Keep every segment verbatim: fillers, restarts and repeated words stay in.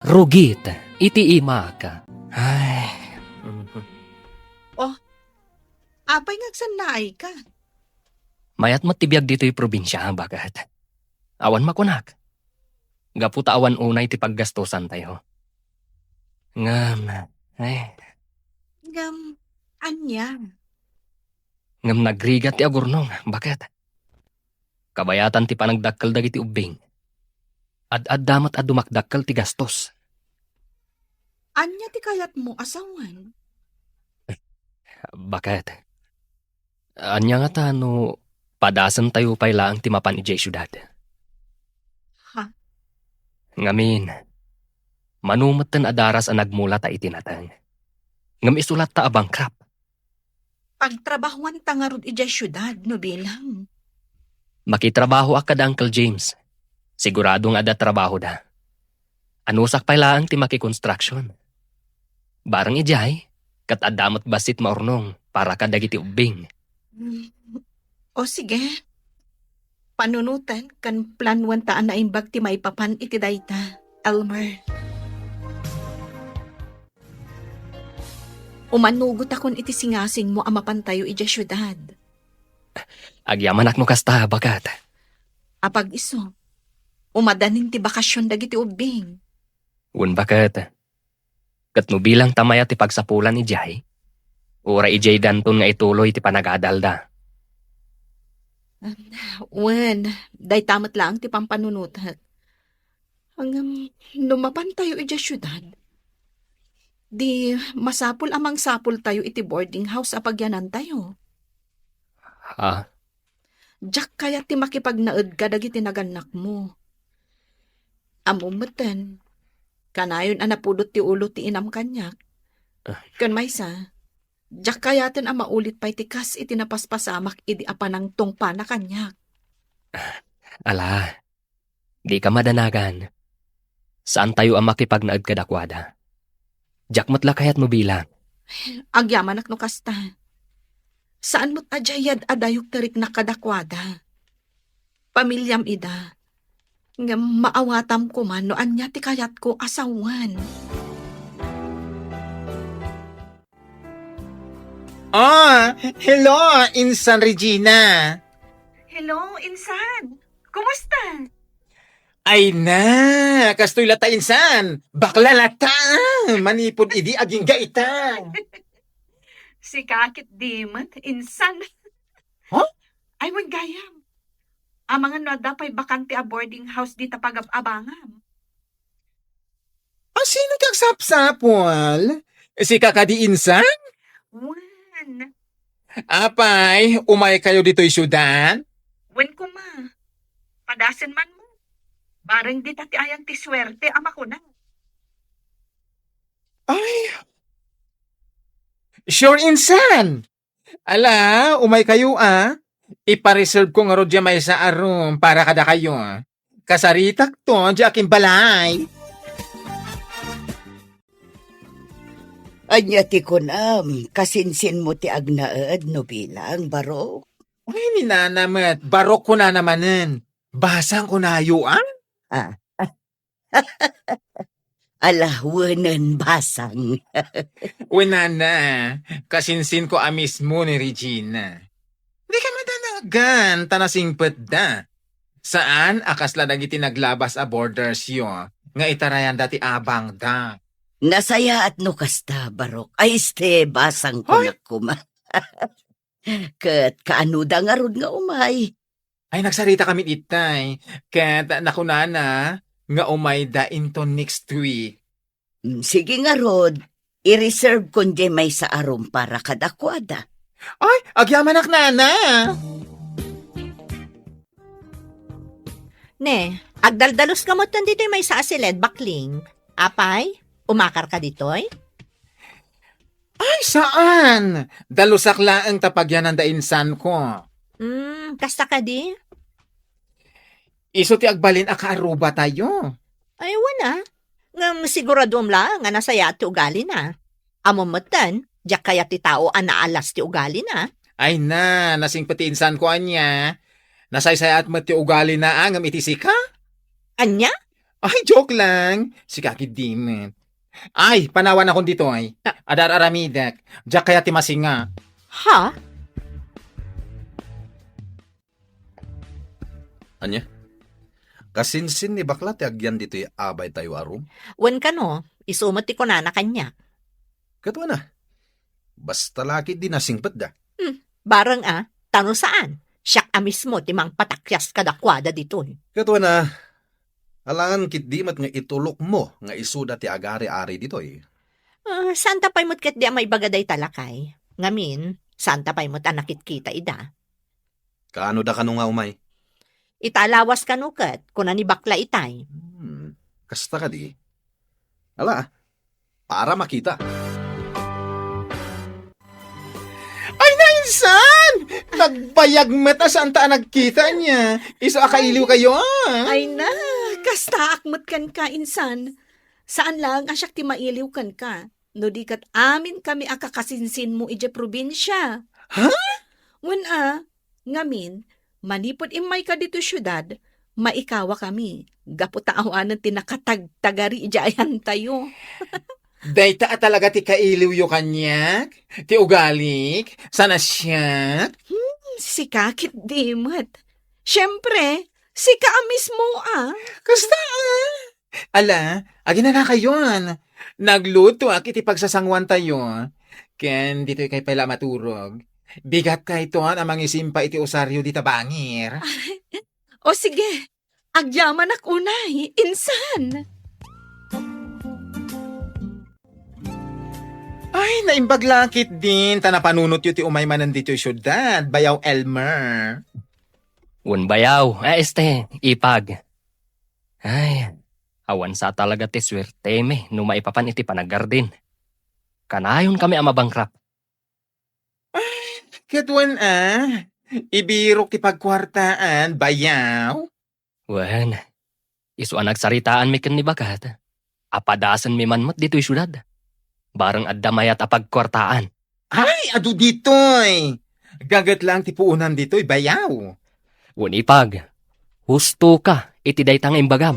Rugit iti imak. Ay. Oh, apay nga agsannaayka? Mayat met ti biag ditoy probinsia, baket. Awan makunak. Gapu ta awan unay ti paggastosantayo. Ngem, ay. Ngem, ania? Ngem nagrigat ti agurnong, baket. Kabayatan ti panagdakkel dagiti ubbing. Ad-adda met a dumakdakkel ti gastos. Ania ti kayatmo a sawen? Baket. Ania ngata no padasentayo pay laeng ti mapan idiay siudad? Ha? Ngamin, mano metten a daras a nagmula ta iti nateng. Ngem isu latta a bankrupt. Pagtrabahuanta ngarud idiay siudad no bilang. Makitrabahoak kada Uncle James. Sigurado nga adda trabahoda. Anusak pay laeng ti makikonstruction. Bareng idiay, ket adda met bassit maurnong para kadagiti ubbing. Mm. O sige. Panunoten ken planuenta a naimbag ti maipapan iti dayta, Elmer. Umanugotakon iti singasingmo a mapantayo idiay siudad. Agyamanak no kasta, baket. Apag-isu, umadanin ti bakasion dagiti ubbing. Wen, baket. Ket no bilang ta mayat ti pagsapulan idiay, uray idiay danton nga ituloy ti panagadalda. Wen, dayta met laeng ti pampanunotek. Ngem, no mapantayo idiay siudad, di masapul a mangsapultayo iti boarding house a pagyanantayo. Ha? Diak kayat ti makipagnaed kadagiti nagannakmo. Ammom metten, kanayon a napudot ti ulo ti inam kaniak. Ah. Ken maysa, diak kayaten a maulit pay ti kas iti napaspasamak idi a panangtungpana kaniak. Ala, dika madanagan. Saantayo a makipagnaed kadakuada. Diak met la kayat no bilang. Agyamanak no kasta. Saan met a diayyad a dayog ti riknak kadakuada. Pamiliam ida. Ngem maawatam koma no ania ti kayatko a sawen. Ah, hello, Insan Regina. Hello, Insan. Kumusta? Ay na, kastoy latta, Insan. Bakla latta. Manipud idi agingga ita. Sika ket di met, Insan. Huh? Ay, wen gayam. Amangan no adda pay bakante a boarding house dita pagab-abangam. A, sino ti agsapsapul? Sika kadi, Insan? Wen. Apay, umaykayo ditoy siudad? Wen koma. Padasen man mo. Bareng dita ti ayan ti suerte a makuna. Ay. Sure, Insan. Ala, umaykayo, a. Ipa-reserve ko ngarud diay maysa a room para kadakayo. Kasaritakto diay akimbalay. Ania ti kunam, kasinsinmo ti agnaed no bilang, barok? Ay, ni nana met, barok kunana manen. Basang kunayo, a? Ah. Ala, wenen basang. Wen nana, kasinsinko a mismo ni Regina. Dika madanagan, ta nasingpetda. Saan a kasla dagiti naglabas a boardersyo nga itarayanda ti abangda. Nasayaat no kasta, barok. Ay, este, basang Hoy! Kunak koma. Ket kaanoda ngarud nga umay? Ay, nagsarita kami itay. Ket nakunana nga umayda into next week. Mm, sige ngarud, i-reserve kon diay maysa a room para kadakuada. Ay, agyamanak, nana! Ne, agdaldalos ka met ditoy maysa a siled, bakling. Apay, umakar ka ditoy? Ay, saan! Dalusak laeng ta pagyanan da insanko. Hmm, kasta kadi? Isu ti agbalin a kaarrubatayo. Ay, wen a. Ngem siguraduem laeng a nasayaat ti ugalina. Ammom metten, diak kayat ti tao a naalas ti ugalina. Ay na, nasingpet ti insanko ania. Nasaysayaat met ti ugalina, a, ngem iti sika? Ania? Ay, joke lang. Sika ketdi met. Ay, panawanakon ditoy. Ah. Adar-aramidek. Diak kayat ti masinga. Ha? Ania? Kasinsin ni bakla ti agyan ditoy abaytayo a room? Wen kano, isu met ti kunana kaniak. Ket wen a, basta la ketdi nasingpetda. Hmm, bareng a, ta no saan, siak a mismo ti mangpatakyas kadakuada ditoy. Ket wen a, alangan ketdi met nga itulokmo nga isuda ti agari-ari ditoy. Ah, saanta pay met ketdi a maibaga dayta, lakay. Ngamin, saanta pay met a nakitkita ida. Kaano da kano nga umay? Ita a lawas kano ket, kuna ni bakla itay. Hmm, kasta kadi. Ala, para makita. Ay, nainsan! Nagbayag met a saanta a nagkita ania. Isu a kailiwkayo, ah. Ay na, kastaak met kenka, insan. Saan laeng a siak ti mailiw kenka. No di ket amin kami a kakasinsinmo idiay probinsia. Ha? Wen a, ngamin, manipud immayka ditoy siudad, maikawa kami, gapu ta awanen ti nakatagtagari idiay ayantayo. Dayta a talaga ti kailiwyo kaniak, ti ugalik, saan a siak. Hmm, sika ketdi met. Siempre, sika a mismo a. Kasta, ah. Ala, aginanakayon. Naglutoak iti pagsasanguantayo. Ken ditoykay pay la maturog. Bigatkayton a mangisimpa iti usario dita bangir. O sige, agyamanak unay, insan. Ay, naimbag la ketdin ta napanunotyo ti umay manen ditoy siudad, Bayaw Elmer. Wen, Bayaw, a, este, Ipag. Ay, awan sa talaga ti suertemi no maipapan iti panagardin. Kanayonkami a mabankrupt. Ay, ket wen a, ibirok ti pagkuartaan, Bayaw. Wen, isu a nagsaritaanmi ken ni Bakat, apadasenmi man met ditoy siudad. Bareng adda mayat a pagkuartaan. Ay, adu ditoy! Gaget laeng ti puonan ditoy, Bayaw. Wen, Ipag, husto ka iti dayta nga imbagam.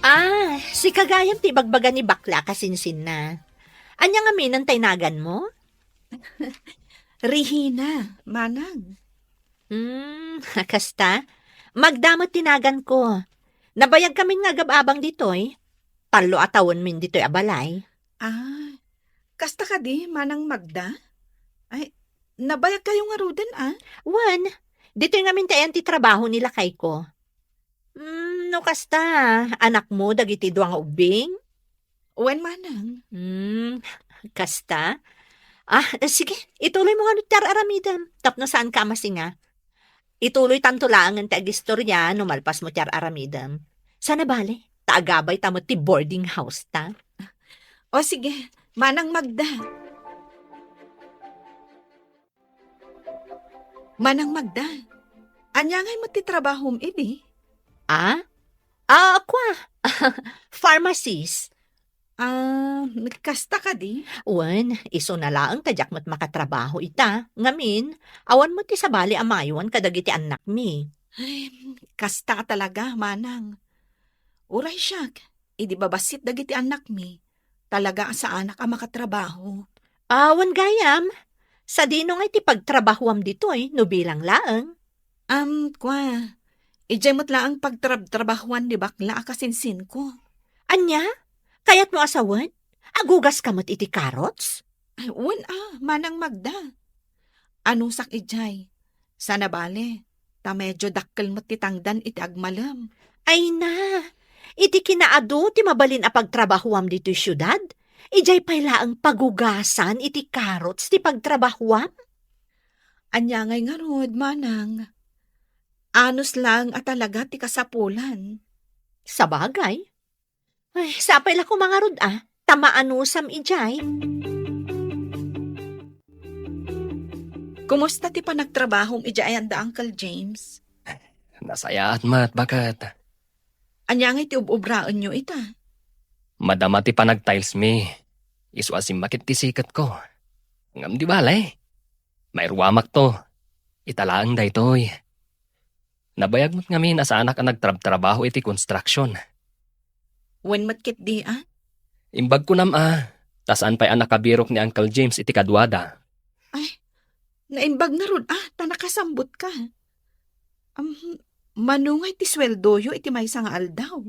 Ah, sika gayam ti ibagbaga ni bakla a kasinsinna. Ania ngamin ti naganmo? Rihina, manang. Hmm, kasta? Magda met ti naganko. Nabayagkamin nga agab-abang ditoy. Tallo a tawenmin ditoy a balay. Ah, kasta kadi, Manang Magda? Ay, nabayagkayo ngaruden, a? Wen, ditoy ngamin ti ayan ti trabaho ni lakayko. Hmm, no kasta, anakmo dagiti dua nga ubbing? Wen, manang. Hmm, kasta? Ah, sige, ituloymo ngano ti ar-aramidem tapno saanka a masinga. Ituloytanto laengen ti agistoria no malpasmo ti ar-aramidem. Saan a bale, ta agabayta met ti boarding house ta. O sige, Manang Magda. Manang Magda, ania ngay met ti trabahom idi? Ah? Ah, kua, pharmacist. Ah, kasta kadi? Wen, isuna laeng ta diak met makatrabaho ita. Ngamin, awan met ti sabali a maaywan kadagiti annakmi. Ay, kasta a talaga, manang. Uray siak, idi babassit dagiti annakmi, talaga a saanak a makatrabaho. Awan gayam, sadino ngay ti pagtrabahoam ditoy no bilang laeng? Am, kua, idiay met laeng pagtrabtrabahoan ni bakla a kasinsinko. Ania? Kayatmo a sawen? Agugaska met iti carrots? Ay, wen a, Manang Magda. Anusak idiay. Saan a bale, ta medio dakkel met ti tangdan iti agmalem. Ay na, iti kinaadu ti mabalin a pagtrabahoam ditoy siudad, idiay pay laeng pagugasan iti carrots ti pagtrabahoam? Ania ngay ngarud, manang? Anus laeng a talaga ti kasapulan. Sabagay. Ay, sapay la koma ngarud a, ta maanusam idiay. Kumusta ti panagtrabahom idiay ayan da Uncle James? Nasayaat met, baket. Ania ngay ti ub-ubraenyo ita? Madama ti panagtiles mi. Isu a simmakit ti siketko. Ngem di bale. Mairuamakto. Ita laeng daytoy. Nabayag met ngamin a saanak a nagtrabtrabaho iti construction. Wen met ketdi, a? Imbag kunam a, ta saan pay a nakabirok ni Uncle James iti kaduada. Ay, naimbag ngarud a, ta nakasambutka. Am, mano ngay ti sueldoyo iti maysa nga aldaw?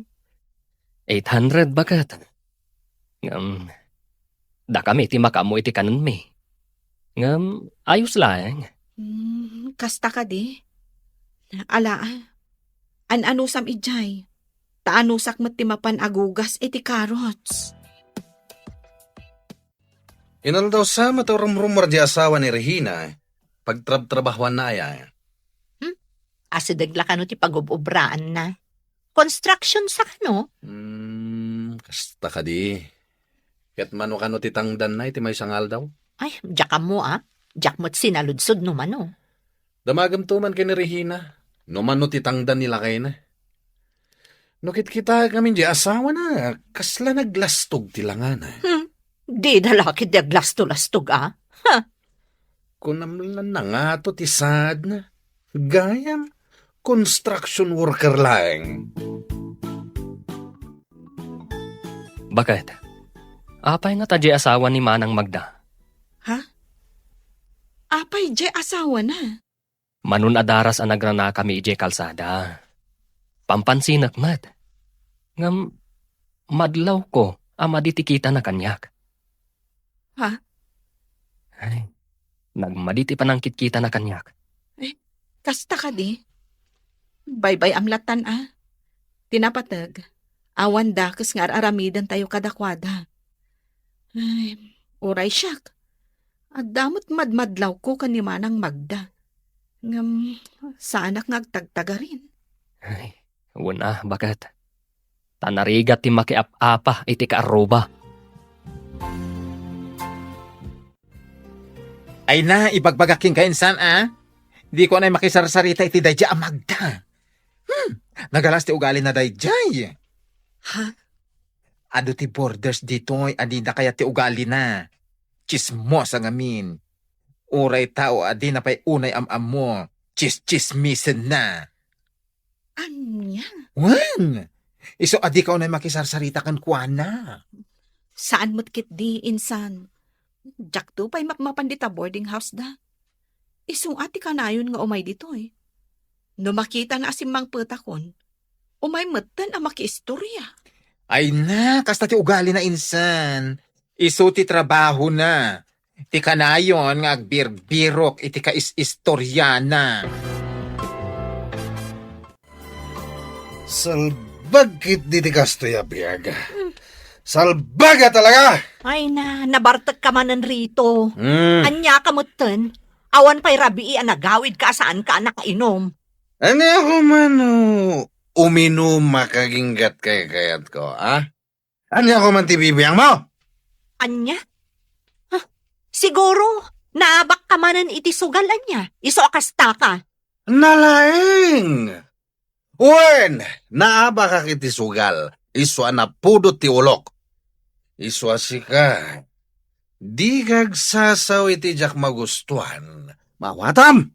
Eight hundred, baket. Ngem, dakami ti makaammo iti kanenmi. Ngem, ayos laeng. Hmm, kasta kadi? Ala, a. An-anusam idiay. Ta anusak met ti mapan agugas iti carrots. Inaldaw sa met a rumrummuar di asawa ni Regina, pagtrabtrabahuanna aya? Hmm? Asideg la kano ti pagub-ubraanna? Construction sa kano? Hmm, kasta kadi. Ket mano kano ti tangdanna iti maysa nga aldaw? Ay, diak ammo a. Diak met sinaludsod no mano. Damagem to man ken ni Regina, no mano ti tangdan ni lakayna. No kitkitaek ngamin di asawana, kasla naglastog ti langana. Hmm. Dida la ketdi aglasto-lastog a. Ha! Kunam la nangato ti saadna. Gayam, construction worker laeng. Baket? Apay ngata diay asawa ni Manang Magda? Ha? Apay diay asawana? Mano a daras a nagranakami idiay kalsada. Pampansinek met. Ngem madlawko a madi ti kitana kaniak. Ha? Ay, nagmadi ti panangkitkitana kaniak. Eh, kasta kadi? Baybay-am latan a. Ti napateg, awan dakes nga ar-aramidentayo kadakuada. Ay, uray siak. Adda met madmadlawko ken ni Manang Magda. Ngem, saanak nga agtagtagarin. Ay, wen a, baket. Ta narigat ti makiap-apa iti kaarruba. Ay na, ibagbagak kenka insan, a? Diko anay makisarsarita iti daydiay a Magda. Hmm, nagalas ti ugalina daydiay. Ha? Adu ti borders ditoy a dina kayat ti ugalina. Tsismosa ngamin. Uray tao a dina pay unay am-ammo, tsistsismisenna. Ania? Wen! Isu a dika unay makisarsarita kenkuana. Saan met ketdi, insan. Diakto pay mapmapan dita boarding house da. Isu a ti kanayon nga umay ditoy. No makitana a simmangpetakon, umay metten a makiistoria. Ay na, kasta ti ugalina insan. Isu ti trabahona. Ti kanayon nga agbirbirok iti kais-istoriana. Salbag ketdi ti kastoy a biag. Salbag a talaga! Ay na, nabartekka manen, Rito. Hmm. Ania ka metten? Awan pay rabii a nagawidka a saanka a nakainom. Ania ko man no uminum a kaginggat kaykayatko, a? Ania ko man ti bibiangmo? Ania? Ha? Siguro, naabakka manen iti sugal ania? Isu a kastaka? Nalaing! Wen, naabakak iti sugal, isu a napudot ti ulok. Isu a sika, dika agsasao iti diak magustuan. Maawatam!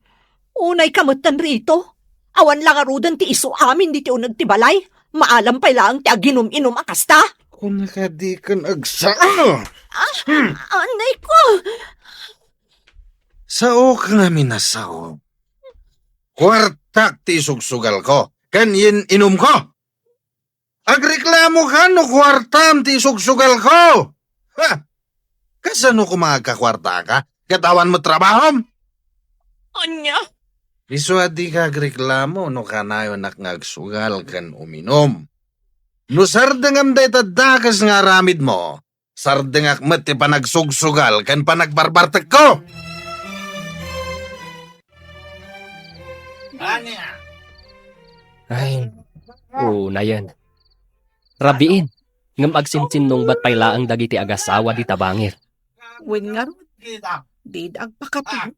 Unayka metten, Rito. Awan la ngaruden ti isu amin ditoy uneg ti balay. Maalam pay laeng ti aginum-inum a kasta. Kunaka diken agsao. Ah, hmm. Anay ko. Saok ngamin a sao. Kuartak ti isugsugalko ken yin-inumko. Agreklamoka no kuartam ti isugsugalko. Ha? Kasano koma agkakuartaka ket awan met trabahom? Ania? Isu a dika agreklamo no kanayonak nga agsugal ken uminum. No sardengam dayta dakes nga aramidmo, sardengak met ti panagsugsugal ken panagbarbartekko. Ania? Ay, unayen. Rabiin, ngem agsinsinnungbat pay laeng dagiti agasawa dita bangir. Wen ngarud, dida agpakatulog.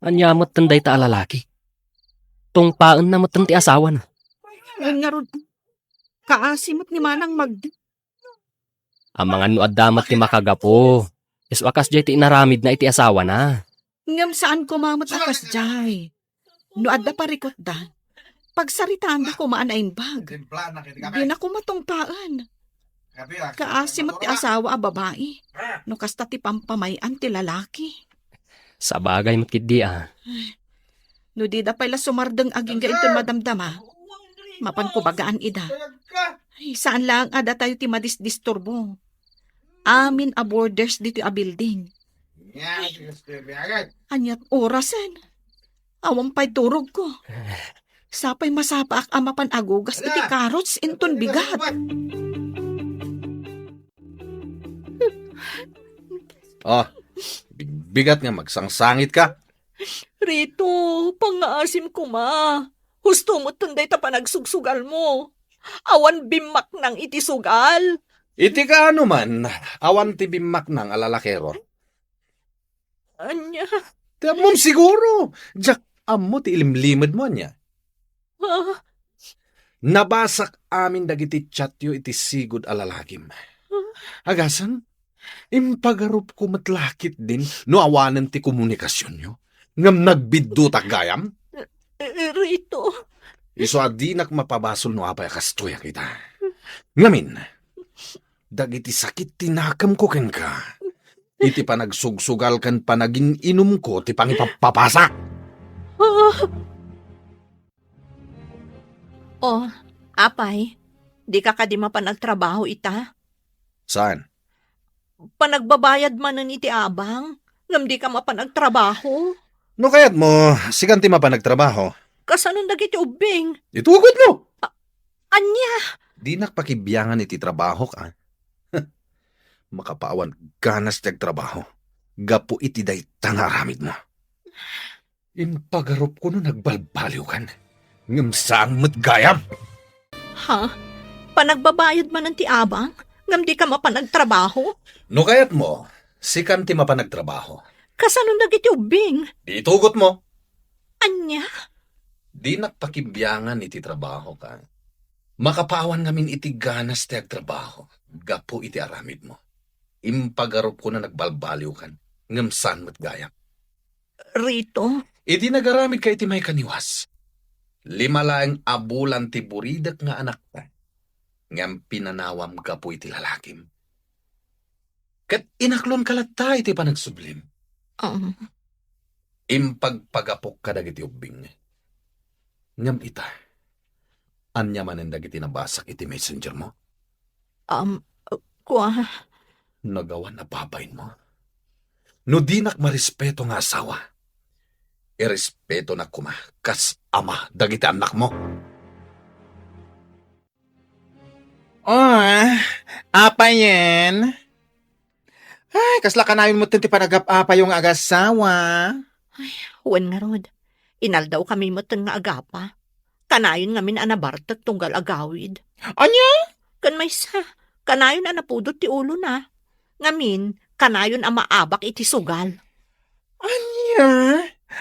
Ania metten dayta a lalaki? Tungpaenna metten ti asawana. Wen ngarud, kaasi met ni Manang Magda. Amangan no adda met ti makagapu. Isu a kasdiay ti inaramidna iti asawana. Ngem saan koma met a kasdiay. No adda parikutda, pagsaritaanda koma a naimbag. Dina koma tungpaen. Kaasi met ti asawa a babai, no kasta ti pampamay-an ti lalaki. Sabagay met ketdi a. No dida pay la sumardeng agingga inton madamdama, mapanko bagaan ida. Ay, saan laeng a datayo ti madisdisturbo. Amin a boarders ditoy a building. Ania ti orasen? Awan pay turogko. Sapay masapaak a mapan agugas iti carrots inton bigat. Ah, bigbigat nga magsangsangitka. Rito, pangngaasim koma. Husto metten dayta panagsugsugalmo. Awan bimmaknang iti sugal. Iti kaano man, awan ti bimmaknang a lalakero. Ania? Ti ammom siguro. Diak ammo ti ilimlimedmo, ania? Ah. Nabasak amin dagiti chatyo iti sigud a lalakim. Ah. Agasem, impagarupko met la ketdin no awanen ti komunikasionyo. Ngem nagbiddutak gayam? Eh, eh, Rito. Isu a dinak mapabasol no apay a kastoy a kita. Ngamin, dagiti sakit ti nakemko kenka, iti panagsugsugal ken panagin-inumko ti pangipappapasak. Ah. Oh, apay, dika kadi mapan agtrabaho ita? Saan? Panagbabayad manen iti abang, ngem dika mapan agtrabaho. No kayatmo, sikan ti mapan agtrabaho. Kasanon dagiti ubbing? Itugotmo! A-, ania? Dinak pakibiangan iti trabahok, a. Makapaawan ganas ti agtrabaho gapu iti dayta nga aramidmo. Impagarupko no nagbalbaliwkan, ngem saan met gayam. Ha? Panagbabayad manen ti abang, ngem dika mapan agtrabaho? No kayatmo, sikan ti mapan agtrabaho. Kasanon dagiti ubbing? Di itugotmo. Ania? Dinak pakibiangan iti trabahok, a. Makapaawan ngamin iti ganas ti agtrabaho gapu iti aramidmo. Impagarupko no nagbalbaliwkan, ngem saan met gayam. Rito? Idi nagaramidka iti maikaniwas, lima laeng a bulan ti buridek nga anakta, ngem pinanawam gapu iti lalakim. Ket inaklonka latta iti panagsublim. Um. Impagpagapok kadagiti ubbing. Ngem ita, ania manen dagiti nabasak iti messenger mo? Um, kua- Nagawan a babainmo. No dinak marespeto nga asawa, irespetonak koma kas ama dagiti annakmo. Oh, apayen? Ay, kasla kanayon metten ti panagap-apayo nga agasawa. Ay, wen ngarud, inaldawkami metten nga agapa. Kanayon ngamin a nabartek tunggal agawid. Ania? Ken maysa, kanayon a napudot ti ulona. Ngamin, kanayon a maabak iti sugal. Ania?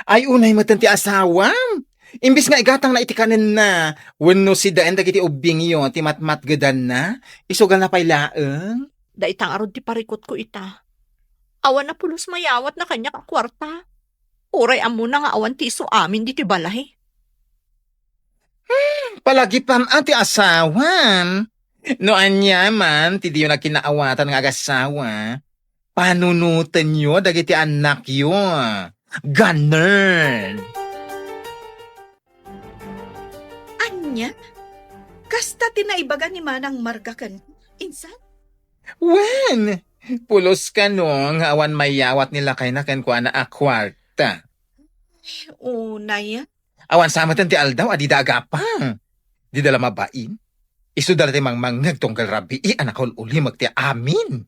Ay, unay metten ti asawam. Imbes nga igatangna iti kanenna, wenno sidaen dagiti ubbingyo ti matmatgedanna, isugalna pay laeng. Dayta ngarud ti parikutko ita. Awan a pulos mayawatna kaniak a kuarta. Uray ammona nga awan ti isu amin ditoy balay. Hmm, palagipam a ti asawam. No ania man ti diyo nagkinaawatan nga agasawa, panunotenyo dagiti annakyo. Ganern! Ania? Kasta ti naibaga ni Manang Marga ken insan? Wen, pulos kano nga awan mayawat ni lakayna kenkuana a kuarta. Unay. Awan sa met ti aldaw a dida agapa. Dida la mabain. Isuda la ti mangmangngeg tunggal rabii a nakaul-ulimeg ti amin.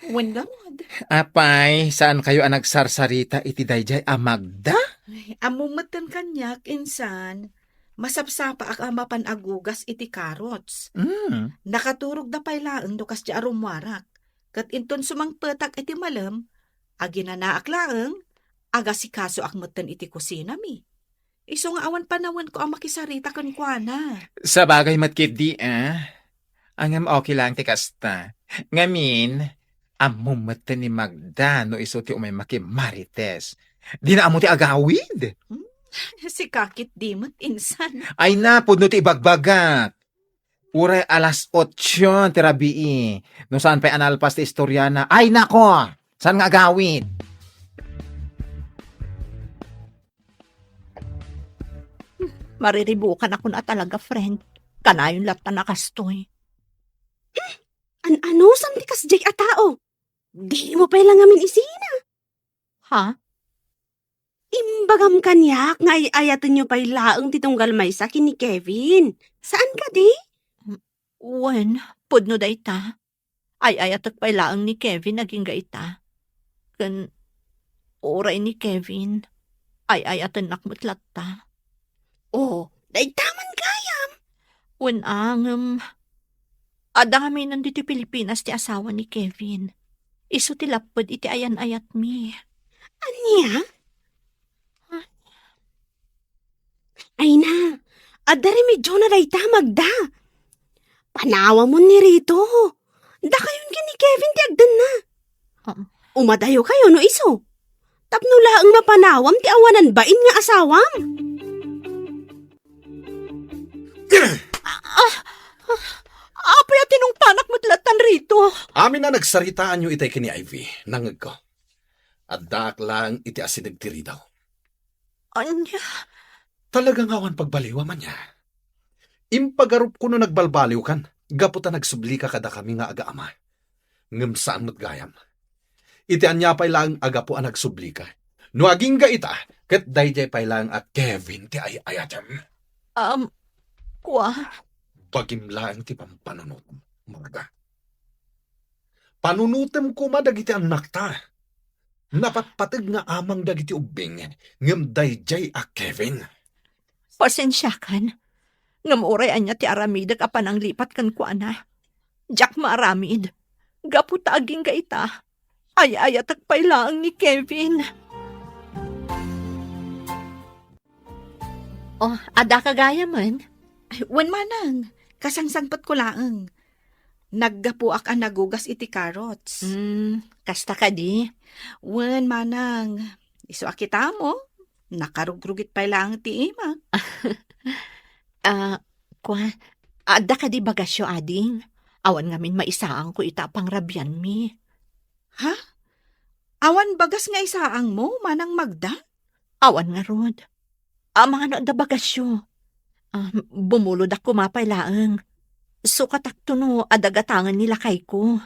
Wen ngarud. Apay, saankayo a nagsarsarita iti daydiay a Magda? Ay, ammom metten kaniak, insan. Masapsapaak a mapan agugas iti carrots. Mm. Nakaturogda pay laeng no kasdiay a rummuarak. Ket inton sumangpetak iti malem, aginanaak laeng, agasikasoak metten iti kusinami. Isu nga awan panawenko a makisarita kenkuana. Sabagay met ketdi, a. Ngem okay lang ti kasta. Ngamin, ammom metten ni Magda no isu ti umay makimarites. Dina ammo ti agawid. Hmm? Sika ketdi met, insan. Ay na, pudno ti ibagbagak. Uray alas otso ti rabii. No saan pay a nalpas ti istoriana. Ay nako! Saan nga agawid? Mariribukanakon a talaga, friend. Kanayon latta a kastoy. An-ano san ti kasdiay a tao? Dimo pay la ngamin isina. Ha? Imbagam kaniak nga ay-ayatenyo pay laeng ti tunggal maysa ken ni Kevin. Saan kadi? Wen, pudno dayta. Ay-ayatek pay laeng ni Kevin agingga ita. Ken uray ni Kevin, ay-ayatennak met latta. Oh, dayta man gayam. Wen a, ngem adda ngaminen ditoy Pilipinas ti asawa ni Kevin. Isu ti lapped iti ayan-ayatmi. Ania? Ay na, adda remedyona dayta, Magda. Panawamon ni Rito. Dakayon ken ni Kevin ti agdanna. Um. Umadayo kayo no isu. Tapno laeng mapanawam ti awanan bain nga asawam. Ah, ah, apay a tinungpanak met lattan, Rito? Amin a nagsaritaanyo itay ken ni Ivy, nangngegko. Addaak laeng iti asideg ti ridaw. Ania? Talaga nga awan pagbaliwam, ania? Impagarupko no nagbalbaliwkan, gapu ta nagsublika kadakami nga agaama. Ngem saan met gayam. Iti ania pay laeng a gapu a nagsublika. No agingga ita, ket daydiay pay laeng a Kevin ti ay-ayatem. Um, kua? Bagim laeng ti pampanunotem, Marga. Panunotem koma dagiti annakta. Napatpateg nga amang dagiti ubbing, ngem daydiay a Kevin. Pasensiakan, ngem uray ania ti aramidek a pananglipat kenkuana, diak maaramid. Gapu ta agingga ita, ay-ayatek pay laeng ni Kevin. Oh, adda ka gayamen? Ay, wen manang, kasangsangpetko laeng. Naggapuak a nagugas iti carrots. Hmm, kasta kadi? Wen manang, isu a kitamo, nakarugrugit pay laeng ti imak. Ah, kua, adda kadi bagasyo, ading? Awan ngamin maisaangko ita a pangrabianmi. Ha? Awan bagas nga isaangmo, Manang Magda? Awan ngarud. Amangan no adda bagasyo. Ah, bumulodak koma pay laeng. Sukatakto no adda gatangen ni lakayko.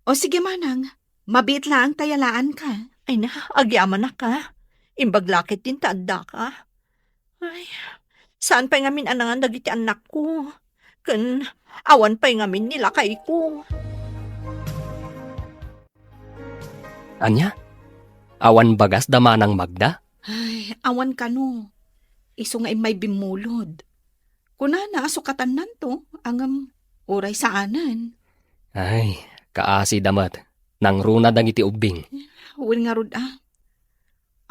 O sige, manang. Mabiit laeng ta yalaanka. Ay na, agyamanak a. Imbag la ketdin ta addaka. Ay, saan pay ngamin a nangan dagiti annakko? Ken awan pay ngamin ni lakayko. Ania? Awan bagas da Manang Magda? Ay, awan kano. Isu nga immay bimmulod. Kunana a sukatannanto, ngem uray saanen. Ay, kaasi da met. Nangruna dagiti ubbing. Wen ngarud a.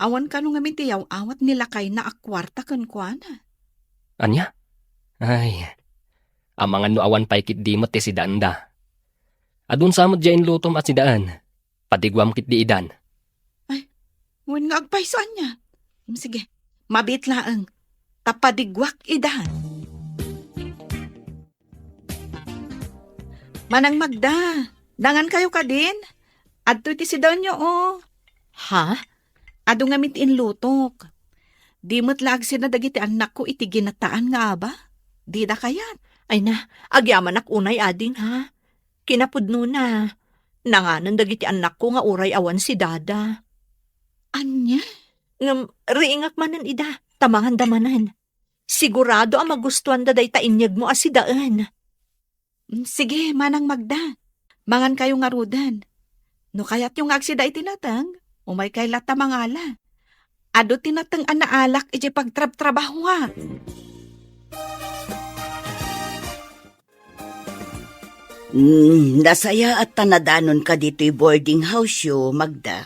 Awan kano ngamin ti yaw-awat ni lakayna a kuarta kenkuana. Ania? Ay, amangan no awan pay ketdi met ti sidaenda. Adun sa met diay inlutom a sidaen. Padiguam ketdi idan. Ay, wen nga agpayso ania. Mm, sige, mabiit laeng. Ta padiguak idan. Manang Magda, nangan kayo kadin? Adtoy ti sidaenyo, o. Ha? Adu ngamin ti inlutok. Di met la agsina dagiti annakko iti ginataan nga aba? Dida kayat? Ay na, agyamanak unay, ading, ha? Kinapudnona, nanganen dagiti annakko nga uray awan si Dada. Ania? Ngem, riingak manen ida, ta manganda manen. Sigurado a magustuanda dayta inyegmo a sidaen. Mm, sige, Manang Magda. Mangan kayo ngaruden. No kayatyo nga agsida iti nateng, umay kay latta mangala. Adu ti nateng a naalak idiay pagtrabtrabahoak. Mm, nasayaat ta nadanonka ditoy boarding house-yo, Magda.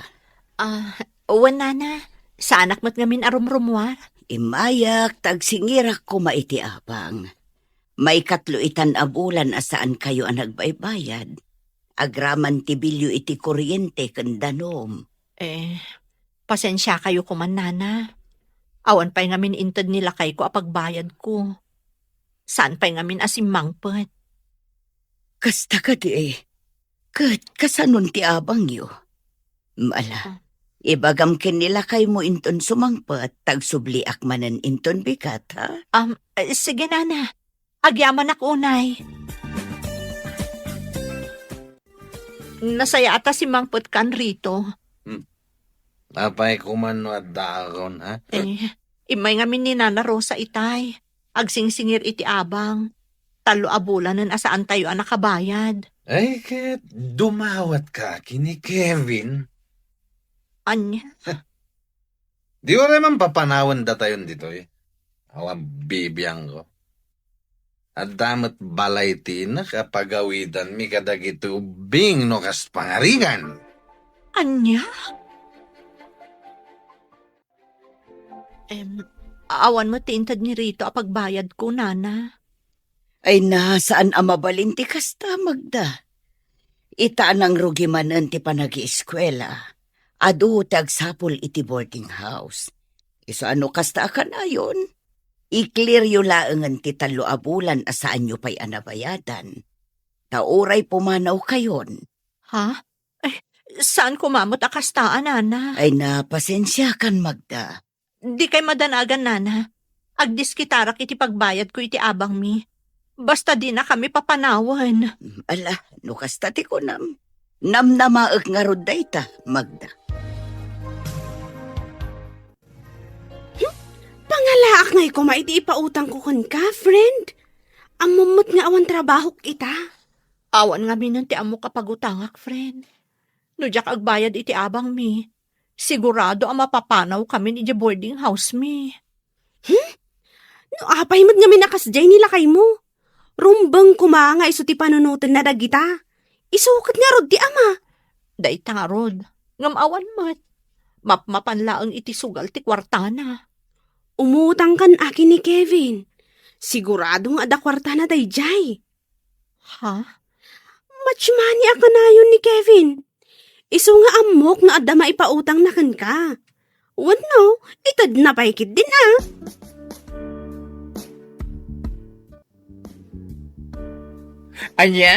Ah, wen, Nana. Saanak met ngamin a rumrummuar. Immayak ta agsingirak koma iti apang. Maikatlo itan a bulan a saan kayo a nagbaybayad. Agraman ti bilyo iti kuryente ken danum. Eh, pasensia kayo koman, Nana. Awan pay ngamin inted ni lakayko a pagbayadko. Saan pay ngamin a simmangpet. Kasta kadi, eh. Ket kasanon ti abangyo? Ala, Ah. ibagam ken ni lakaymo inton sumangpet, ta agsubliak manen inton bigat, ha? Um, eh, sige, Nana. Agyamanak unay. Nasayaat a simmangpetkan, Rito. Hmm. Apay koma no addaakon, ha? Eh, immay ngamin ni Nana Rosa itay. Agsingsingir iti abang. Tallo a bulanen a saantayo a nakabayad. Ay, ket dumawatka ken ni Kevin. Ania? Di uray man papanawen datayon ditoy. Awan bibiangko. Adda met balay ti inak a pagawidanmi kadagiti ubbing no kas pangarigan. Ania? Em, awan met ti inted ni Rito a pagbayadko, Nana. Ay na, saan a mabalin ti kasta, Magda. Ita a nangrugi manen ti panagieskuela, adu ti agsapul iti boarding house. Isu a no kasta a kanayon, i-clearyo laengen ti tallo a bulan a saanyo pay a nabayadan. Ta uray pumanawkayon. Ha? Eh, saan koma met a kasta a, Nana? Ay na, pasensiakan, Magda. Dikay madanagan, Nana. Agdiskitarak iti pagbayadko iti abangmi. Basta dinakami papanawen. Ala, no kasta ti kunam, namnamaek ngarud dayta, Magda. Hmm? Pangalaak ngay koma iti ipautangko kenka, friend. Ammom met nga awan trabahok ita. Awan ngaminen ti ammok a pagutangak, friend. No diak agbayad iti abangmi, sigurado a mapapanawkamin idiay boarding house-mi. Hmm? No apay met ngamin a kasdiay ni lakaymo? Rumbeng koma nga isu ti panunotenna dagita. Isu ket ngarud ti ama. Dayta ngarud, ngem awan met. Mapmapan laeng iti sugal ti kuartana. Umutangkan a ken ni Kevin. Sigurado nga adda kuartana daydiay. Ha? Much money a kanayon ni Kevin. Isu nga ammok nga adda maipautangna kenka. Wenno, itedna pay ketdin a. Ania?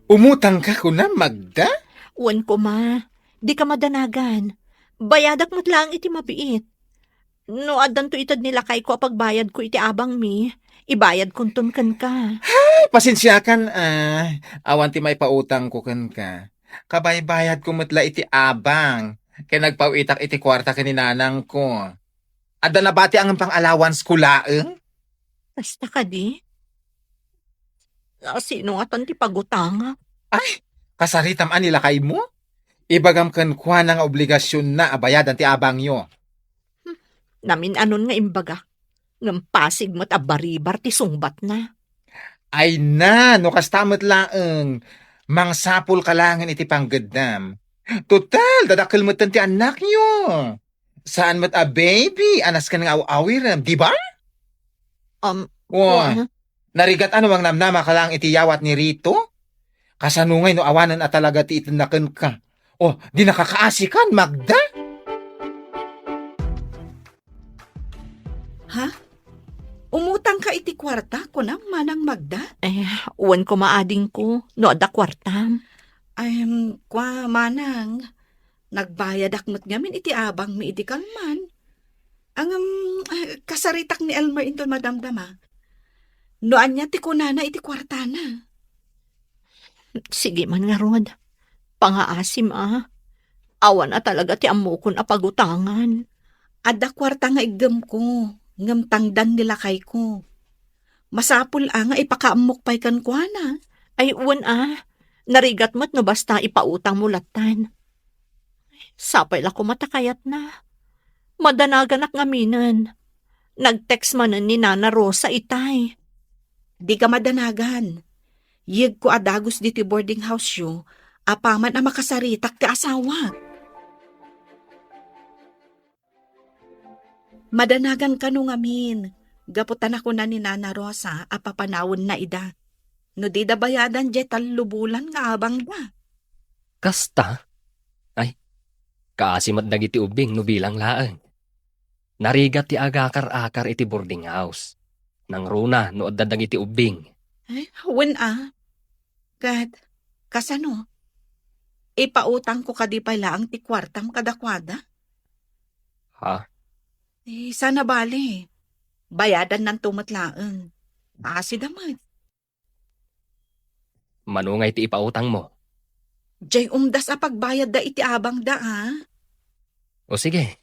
Umutangka kunam, Magda? Wen koma, dika madanagan. Bayadak met laeng iti mabiit. No addanto ited ni lakayko a pagbayadko iti abangmi, ibayadkonton kenka. Ay, pasensiakan, ah. Awan ti maipautangko kenka. Kabaybayadko met la iti abang, ken nagpaw-itak iti kuarta ken ni nanangko. Adda nabati a ngem pang-allowance-ko laeng. Kasta kadi? A, sino ngatan ti pagutangak? Ay, kasaritam a ni lakaymo? Ibagam kenkuana nga obligasionna a bayadan ti abangyo. Hmm, namin-anon nga imbagak, ngem pasig met a baribar ti sungbatna. Ay na, no kasta met laeng, mangsapulka laengen iti panggeddam. Total, dadakkel metten ti annakyo. Saan met a baby a nasken nga aw-awirem, di ba? Um, Wa, kuan. Narigat a no mangnamnamaka laeng iti yawat ni Rito? Kasano ngay no awanen a talaga ti itedna kenka? O, dinaka kaasikan, Magda? Ha? Umutangka iti kuarta, kunam, Manang Magda? Eh, wen koma, adingko, no adda kuartam. Ay, em, kua, Manang, nagbayadak met ngamin iti abangmi idi kalman. Ngem, eh, kasaritak ni Elmer inton madamdama. No ania ti kunana iti kuartana? Sige man ngarud. Pangaasim a. Awan a talaga ti ammokon a pagutangan. Adda kuarta nga iggemko, ngem tangdan ni lakayko. Masapul a nga ipakaammok pay kenkuana. Ay, wen a. Narigat met no basta ipautangmo lattan. Sapay la koma ta kayatna. Madanaganak ngaminen. Nag-text manen ni Nana Rosa itay. Dika madanagan. Yegko a dagus ditoy boarding house-yo, apaman a makasaritak ti asawak. Madanagan kano ngamin, gapu ta nakuna ni Nana Rosa a papanawenna ida. No dida bayadan diay tallo bulan nga abangda. Kasta? Ay, kaasi met dagiti ubbing no bilang laeng. Narigat ti agakar-akar iti boarding house. Nangruna no adda dagiti ubbing. Ay, wen a. Ket, kasano? Ipautangko kadi pay laeng ti kuartam kadakuada? Ha? Eh, sana bale. Bayadannanto met laeng. Asida met. Mano ngay ti ipautangmo? Jay umdas a pagbayadda iti abangda, a? O sige,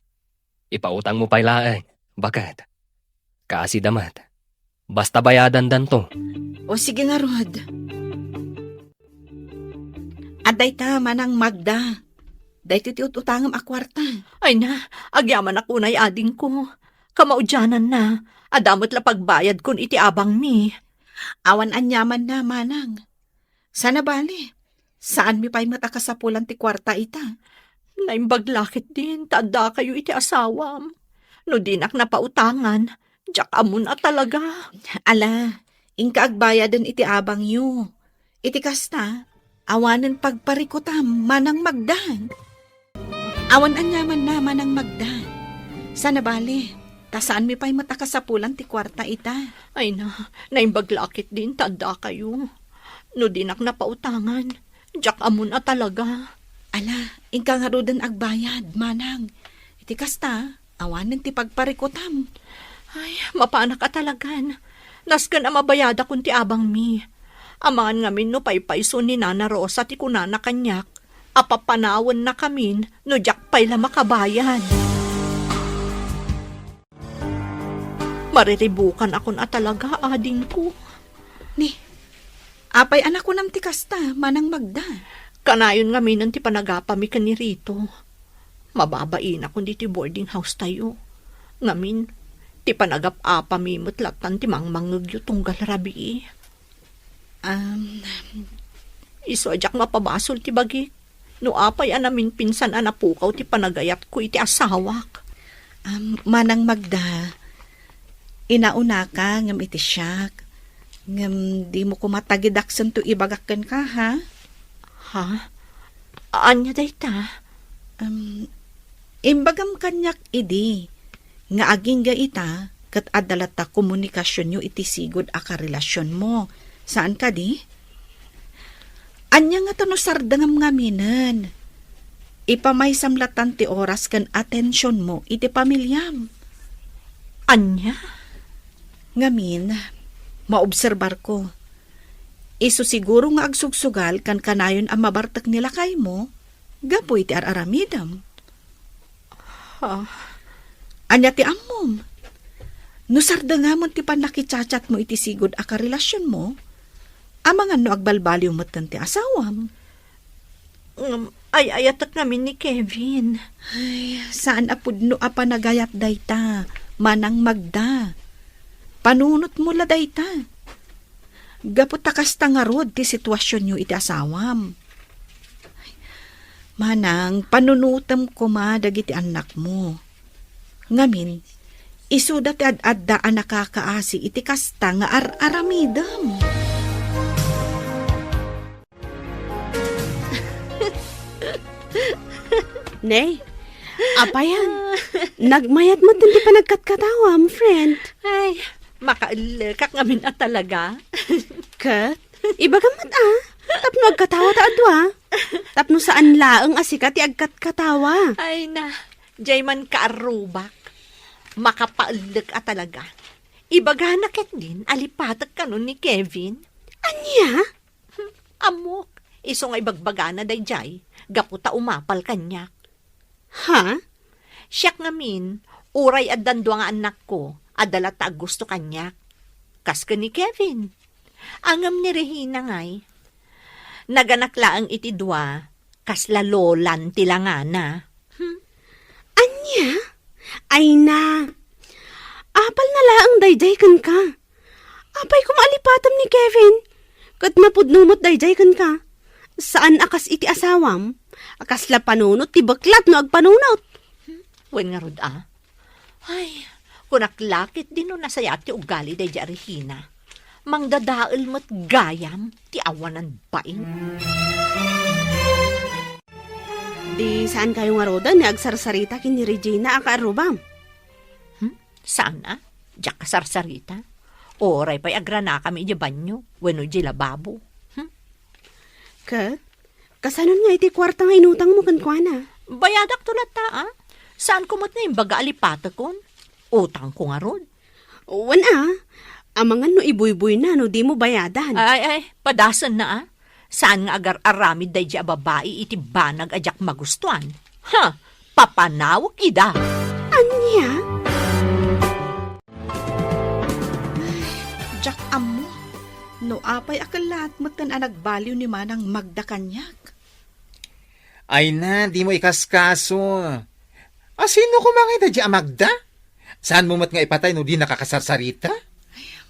ipautangmo pay laeng, baket. Kaasida met. Basta bayadandanto. O sige ngarud. Adda ita, Manang Magda. Daytoy ti ut-utangem a kuarta. Ay na, agyamanak unay adingko. Kamaudiananna, adda met la pagbayadkon iti abangmi. Awan aniamanna, Manang. Sana bale, saanmi pay met a kasapulan ti kuarta ita. Naimbag la ketdin ta addakayo iti asawam. No dinak napautangan, diak ammon a talaga. Ala, inka agbayaden iti abangyo. Iti kasta, awanen pagparikutam, Manang Magda. Awan aniamanna, Manang Magda. Sana bale, ta saanmi pay met a kasapulan ti kuarta ita. Ay na, naimbag la ketdin ta addakayo. No dinak napautangan, diak ammon a talaga. Ala, inka ngaruden agbayad, Manang. Iti kasta, awanen ti pagparikutam. Ay, mapanak a talagan. Nasken a mabayadakon ti abangmi. Amangan ngamin no paypayso ni Nana Rosa ti kunana kaniak. Apapanawenna kamin no diak pay la makabayad. Mariribukan akon a talaga, adingko. Ni, apay a nakunam ti kasta, Manang Magda? Kanayon ngaminen ti panagapami ken ni Rito. Mababainakon ditoy boarding house tayo. Ngamin, ti panagap-apami met latan ti mangmangngegyo tunggal rabii. Um, Isu a diak mapabasol ti bagik no apay a naminpinsan a napukaw ti panagayatko iti asawak. Um, Manang Magda, inaunaka ngem iti siak, ngem dimo koma tagidaksento ibagak kenka, ha? Ha? Ania dayta? Um, imbagam kaniak idi nga agingga ita ket adda latta komunikasionyo iti sigud a karelasionmo. Saan kadi? Ania ngata no sardengam ngaminen? Ipamaysam latan ti oras ken atensionmo iti pamiliam. Ania? Ngamin, maobserbarko. Isu siguro nga agsugsugal ken kanayon a mabartek ni lakaymo gapu iti ar-aramidem. Ah. Ania ti ammom? No sardengamon ti pannakichatchatmo iti sigud a karelasionmo, amangan no agbalbaliw metten ti asawam. Ngem, ay-ayatek ngamin ni Kevin. Ay, saan a pudno a panagayat dayta, Manang Magda. Panunotmo la dayta. Gapu ta kasta ngarud ti situasionyo iti asawam. Manang, panunotem koma dagiti annakmo. Ngamin, isuda ti ad-adda a nakakaasi iti kasta nga ar-aramidem. Nay, apayan, nagmayat met ti panagkatkatawam, friend. Ay, makaellekak ngamin a talaga. Ket, ibagam met a, tapno agkatawa ta adua. Tapno saan laeng a sika ti agkatkatawa. Ay na, jay man kaarrubak. Makapaellek a talaga. Ibagana ketdin a lipatek kanon ni Kevin. Ania? Ammok, isu nga ibagbagana dayjay, gapu ta umapal kaniak. Ha? Siak ngamin, uray addan dua nga annakko, adda latta a gusto kaniak. Kas ken ni Kevin. Ngem ni Regina ngay. Naganak laeng iti dua, kasla lolan ti langana. Hmm? Ania? Ay na. Apal na laeng dayjay kenka. Apay koma a lipatem ni Kevin? Ket napudno met dayjay kenka. Saan a kas iti asawam, a kasla panunot ti beklat no agpanunot. Wen ngarud a? Ay, kunak la ketdin no nasayaat ti ugali daydi a Regina. Mangdadael met gayam ti awanan bain. Di saan kayo ngaruden nga agsarsarita ken ni Regina a kaarrubam? Saan a? Diak kasarsarita. Uray pay agranakami idiay banyo wenno idiay lababo. Hmm? Ket, kasanon nga iti kuarta nga inutangmo kenkuana? Bayadakto latta, a. Saanko met nga imbaga a lipatekon? Utangko ngarud. Wen a, amangan no ibuyboyna no dimo bayadan. Ay, ay, padasenna a. Saan nga agar-aramid daydiay a babai iti banag a diak magustuan? Ha! Papanawek ida! Ania? Diak ammo no apay a kellaat metten a nagbaliw ni Manang Magda kaniak. Ay na, dimo ikaskaso. A, sino koma ngay daydiay a Magda? Saanmo met nga ipatay no dinaka kasarsarita?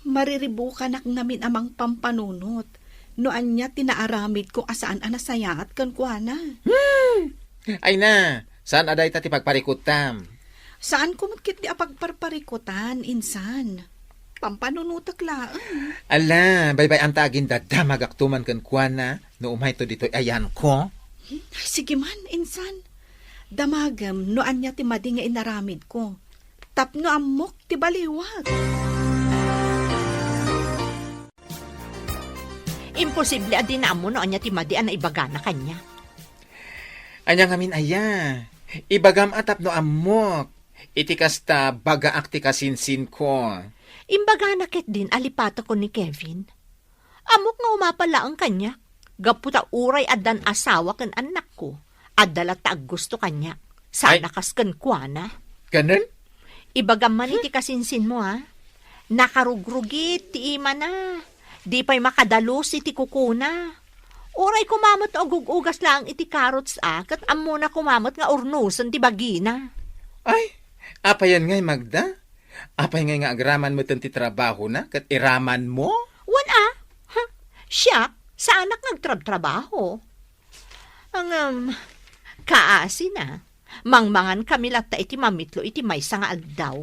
Mariribukanak ngamin a mangpampanunot no ania ti naaramidko a saan a nasayaat kenkuana. Hmm! Ay na, saan a dayta ti pagparikuttam? Saanko met ketdi a pagparparikutan, insan. Pampanunotek laeng. Ala, baybay-anta agin daddamagakto man kenkuana no umayto ditoy ayanko. Hmm, sige man, insan. Damagem no ania ti madi nga inaramidko. Tapno ammok ti baliwak. Imposible a dina ammo no ania ti madi a naibagana kaniak. Ania ngamin aya? Ibagam a tapno ammok. Iti kasta, bagaak ti kasinsinko. Imbagana ketdin a lipatekon ni Kevin. Ammok nga umapal laeng kaniak, gapu ta uray addan asawa ken annakko, adda latta aggusto kaniak. Ay. Saan a kas kenkuana. Kanen? Ibagam man iti kasinsinmo, a. Nakarugrugit ti imana. Di pay makadalus iti kukuna. Uray koma met agug-ugas laeng iti carrots, a, ket ammona koma met nga urnosen ti bagina. Ay, apayan ngay, Magda? Apay ngay nga agraman metten ti trabahona ket iramanmo? Wen a. Ha? Siak, saanak nga agtrabtrabaho. Ngem, kaasina, mangmangan kami latta iti mamitlo iti maysa nga aldaw.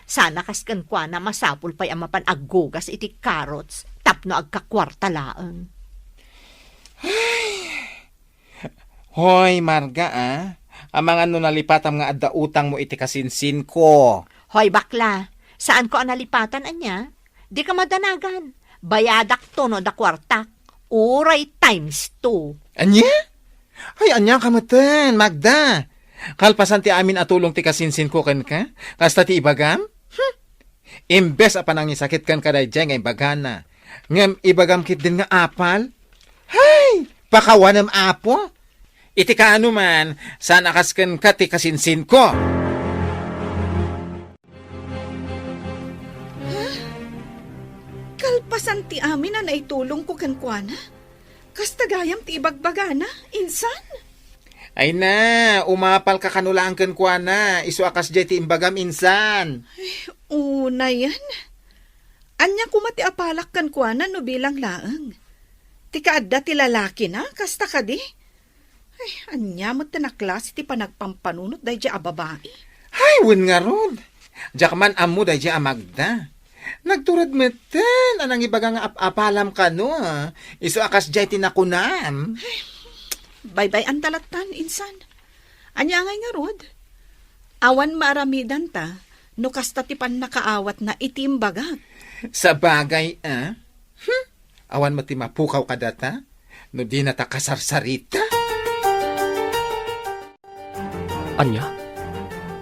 Saan a kas kenkuana, masapul pay a mapan aggugas iti carrots tapno agkakuarta laeng. Hoy, Marga, a. Amangan no nalipatam nga adda utangmo iti kasinsinko. Hoy, bakla, saanko a nalipatan, ania? Dika madanagan. Bayadakto no adda kuartak. Uray times two. Ania? Ay, ania ka metten, Magda? Kalpasan ti amin a tulong ti kasinsinko kenka, kasta ti ibagam? Hmm. Imbes a panangisakit kenka daydiay nga imbagana, ngem ibagam ketdin nga apal? Hay! Pakawanem, Apo! Iti kaano man, saan a kas kenka ti kasinsinko. Ha? Kalpasan ti amin a naitulongko kenkuana? Kasta gayam ti ibagbagana, insan? Ay na, umapalka kano laeng kenkuana, isu a kasdiay ti imbagam, insan. Ay, unayen. Ania koma ti apalak kenkuana no bilang laeng? Ti kaadda ti lalakina, kasta kadi? Ay, ania met ti naklase ti panagpampanunot daydiay a babai? Ay, wen ngarud. Diak man ammo daydiay a Magda. Nagtured metten a nangibaga nga ap-apalam kano, a. Isu a kasdiay ti nakunam. Baybay-anta lattan, insan. Ania ngay ngarud? Awan maaramidanta no kasta ti pannakaawatna iti imbagak. Sabagay, a? Hmm? Awan met ti mapukaw kadata no dinata kasarsarita? Ania?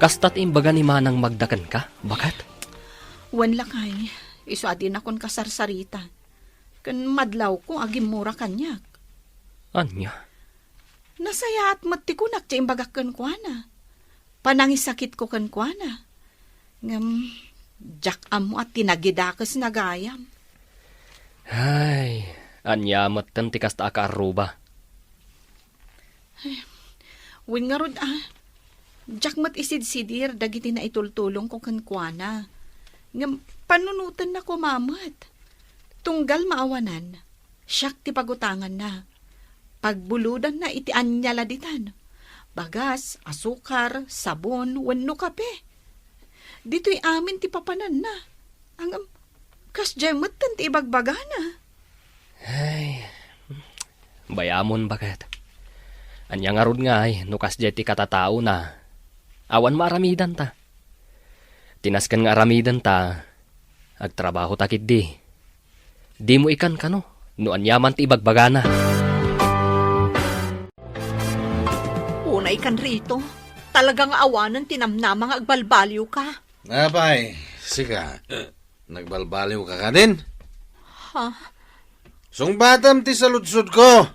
Kasta ti imbaga ni Manang Magda kenka, baket? Wen, lakay, isu a dinakon kasarsarita. Ken madlawko a gimmura kaniak. Ania? Nasayaat met ti kunak ti imbagak kenkuana. Panangisakitko kenkuana. Ngem, diak ammo a tinagidakesna gayam. Ay, ania metten ti kasta a kaarruba? Ay, wen ngarud, a. Diak met isidsidir dagiti naitultulongko kenkuana. Ngem, panunotenna koma met. Tunggal maawanan, siak ti pagutanganna. Pagbulodanna iti ania la ditan. Bagas, asukar, sabon, wenno kape. Ditoy amin ti papananna. Ngem, kasdiay metten ti ibagbagana. Ay, bayamon, baket. Ania ngarud ngay no kasdiay ti katataona? Awan maaramidanta. Ti nasken nga aramidenta, agtrabahota ketdi. Dimo ikan kano no aniaman ti ibagbagana. Unay kan Rito, talaga nga awanen ti namnama nga agbalbaliwka. Apay, sika, nagbalbaliwka kadin? Ha? Sungbatam ti saludsodko.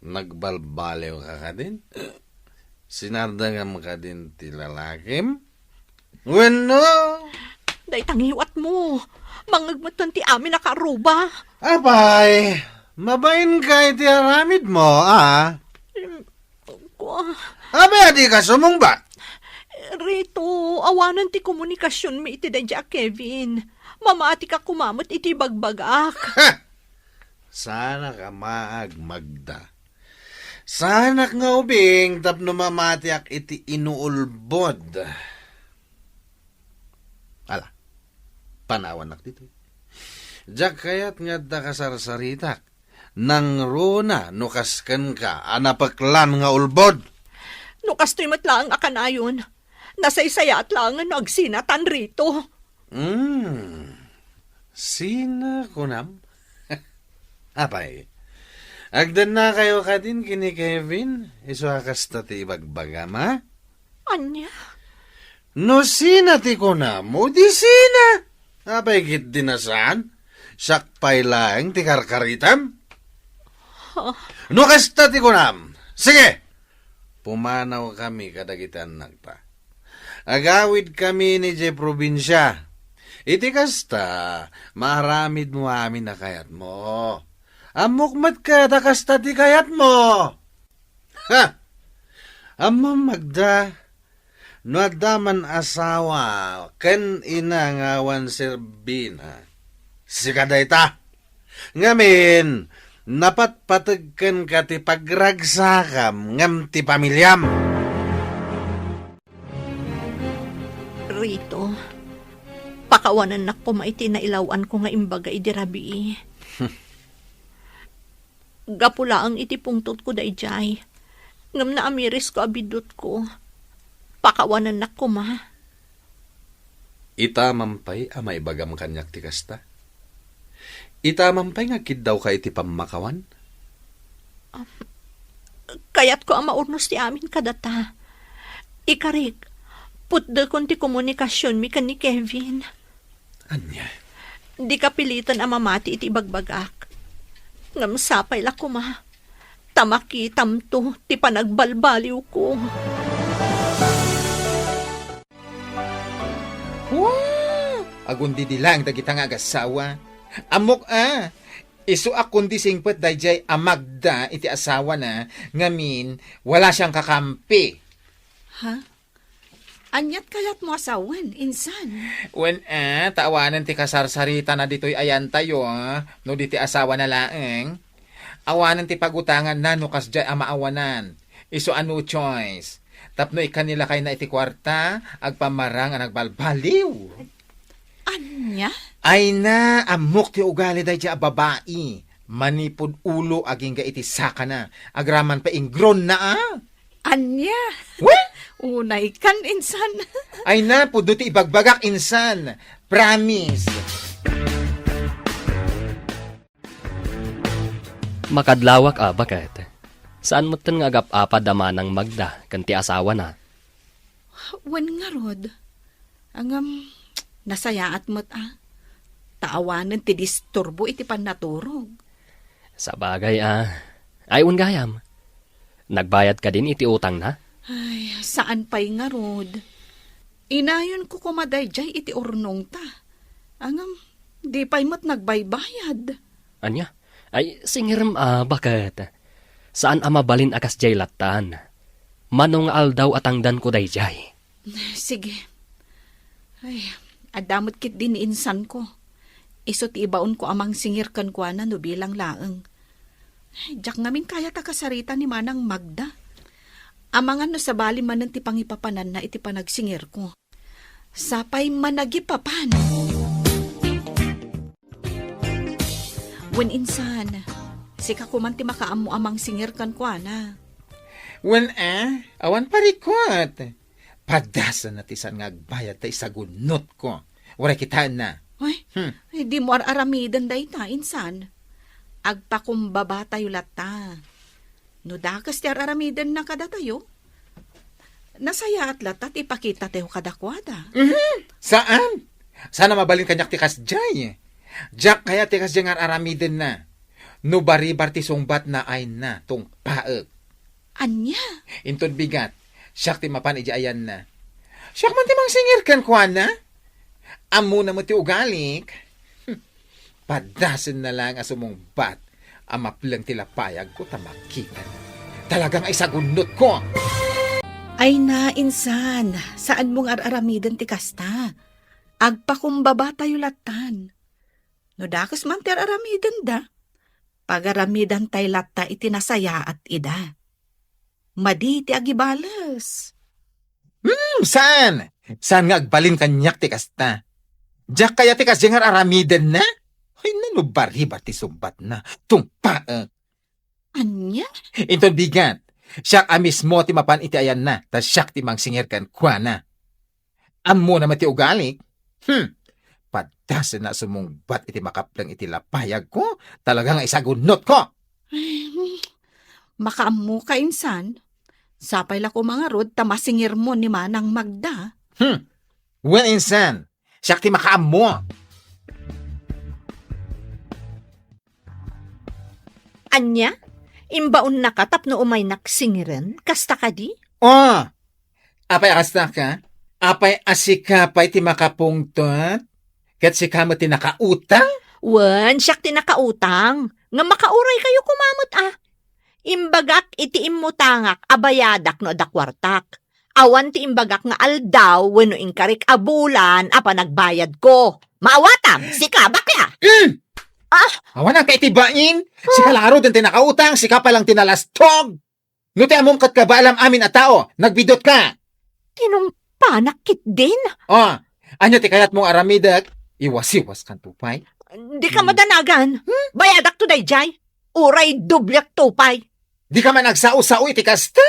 Nagbalbaliwka kadin? Sinardengam kadin ti lalakim? Wenno? Dayta ngiwatmo. Mangngegmetten ti amin a karuba. Apay, mabainka iti aramidmo, a? Em, kua- Apay, adika sumungbat? Rito, awanen ti komunikasionmi iti daydi a Kevin. Mamatika koma met iti ibagbagak. Ha! Saanak a maag, Magda. Saanak nga ubing tapno mamatiak iti inuulbod. Ala, panawannak ditoy. Diak kayat nga adda kasarsaritak. Nangruna no kas kenka a napeklan nga ulbod. No kastoy met laeng a kanayon, nasaysayaat laengen no agsinatan Rito. Hmm. Sina kunam? Apay, agdennakayo kadin ken ni Kevin, isu a kasta ti ibagbagam, a? Ania? No sina ti kunam, o di sina? Apay, ketdi a saan? Siak pay laeng ti karkaritam? Ha? No kasta ti kunam, sige! Pumanawkami kadagiti annakta. Agawidkami idiay probinsia. Iti kasta, maaramidmo amin a kayatmo. Ammok met ket a kasta ti kayatmo. Ha! Ammom, Magda, no adda man asawa ken ina nga awan serbina, sika dayta. Ngamin, napatpateg kenka ti pagragsakam ngem ti pamiliam. Rito, pakawanennak koma iti nailaw-anko nga imbaga idi rabii. Gapu laeng iti pungtotko daydiay, ngem naamirisko a biddutko. Pakawanennak koma. Itamam pay a maibagam kaniak ti kasta? Itamam pay nga agkiddawka iti pammakawan? Am, kayatko a maurnos ti amin kadata. Ikarik, putdekon ti komunikasionmi ken ni Kevin. Ania? Dika piliten a mamati iti ibagbagak. Ngem sapay la koma, ta makitamto ti panagbalbaliwko. Wow! Agundidi laeng dagita nga agassawa. Ammok a, isu a kundi singpet daydiay a Magda iti asawana, ngamin, wala sian kakampi. Ha? Aniat kayatmo a sawen, insan? Wen a, ta awanen ti kasarsaritana ditoy ayantayo, a, no di ti asawana laeng. Awanen ti pagutanganna no kasdiay a maawanan. Isu a no choice. Tapno ikkan ni lakayna iti kuarta, agpammarang a nagbalbaliw. Ania? Ay na, ammok ti ugali daydiay a babai. Manipud ulo agingga iti sakana. Agraman pay ingronna, a. Ania? What? Unay kan, insan. Ay na, pudno ti ibagbagak, insan. Promise. Makadlawak a, baket? Saan metten nga agap-apad a manang Magda ken ti asawana? Wen ngarud. Ngem, nasayaat met a. Ta awanen ti disturbo iti pannaturog. Sabagay a. Ay, wen gayam. Nagbayad kadin iti utangna? Ay, saan pay ngarud. Inayonko koma daydiay iti urnongta. Ngem, di pay met nagbaybayad. Ania? Ay, singirem a, baket? Saan a mabalin a kasdiay lattan. Mano nga aldaw a tangdanko daydiay. Sige. Ay, adda met ketdi ni insanko. Isu ti ibaonko a mangsingir kenkuana no bilang laeng. Ay, diak ngamin kayat a kasarita ni Manang Magda. Amangan no sabali manen ti pangipapananna iti panagsingirko. Sapay managipapan. Wen insan, sika koman ti makaammo a mangsingir kenkuana. Wen a, awan parikot. Padasenna ti saan nga agbayad ta isagunnotko. Uray kitaenna. Ay, Hmm. ay, dimo ar-aramiden dayta, insan. Agpakumbabatayo latta. No dakes ti ar-aramidenna kadatayo, nasayaat latta ti ipakitatayo kadakuada. Mhm. Saan? Saan a mabalin kaniak ti kasdiay? Diak kayat ti kasdiay nga ar-aramidenna. No baribar ti sungbatna, ayna, tungpaek. Ania? Inton bigat, siak ti mapan idiay ayanna. Siak man ti mangsingir kenkuana. Ammona met ti ugalik. Padasenna laeng a sumungbat a mapleng ti lapayagko ta makitana. Talaga nga isagunnotko! Ayna, insan, saanmo nga ar-aramiden ti kasta. Agpakumbabatayo lattan. No dakes man ti ar-aramidenda, pagaramidantay latta iti nasayaat ida. Madi ti agibales. Hmm, saan? Saan nga agbalin kaniak ti kasta? Diak kayat ti kasdiay nga ar-aramidenna? Ay, nano baribar ti sungbatna. Tungpaek. Ania? Inton bigat, siak a mismo ti mapan iti ayanna, ta siak ti mangsingir kenkuana. Ammona met ti ugalik. Hmm. Padasenna a sumungbat iti makapleng iti lapayagko, talaga nga isagunnotko. Ay, makaammoka, insan. Sapay la koma ngarud ta masingirmo ni Manang Magda. Hmm. Wen, insan, siak ti makaammo. Ania? Imbaonnaka tapno umaynak singiren? Kasta kadi? Oh! Apay a kasta ka? Apay a sika pay ti makapungtot? Ket sika met ti nakautang? Wen, siak ti nakautang. Nga makauraykayo koma met, a. Imbagak iti immutangak a bayadak no adda kuartak. Awan ti imbagak nga aldaw wenno inkarik a bulan a panagbayadko. Maawatam, sika, bakla! Mm! Ah! Awan ka iti bain? Sika la ngaruden ti nakautang, sika pay lang ti nalastog. No ti ammom ket kabaalam amin a tao, nagbidutka. Tinungpanak ketdin? Oh, ania ti kayatmo nga aramidek? Iwasiwaskanto pay. Dika madanagan. Hmm? Bayadakto daydiay. Uray dobliakto pay. Dika man agsao-sao iti kasta?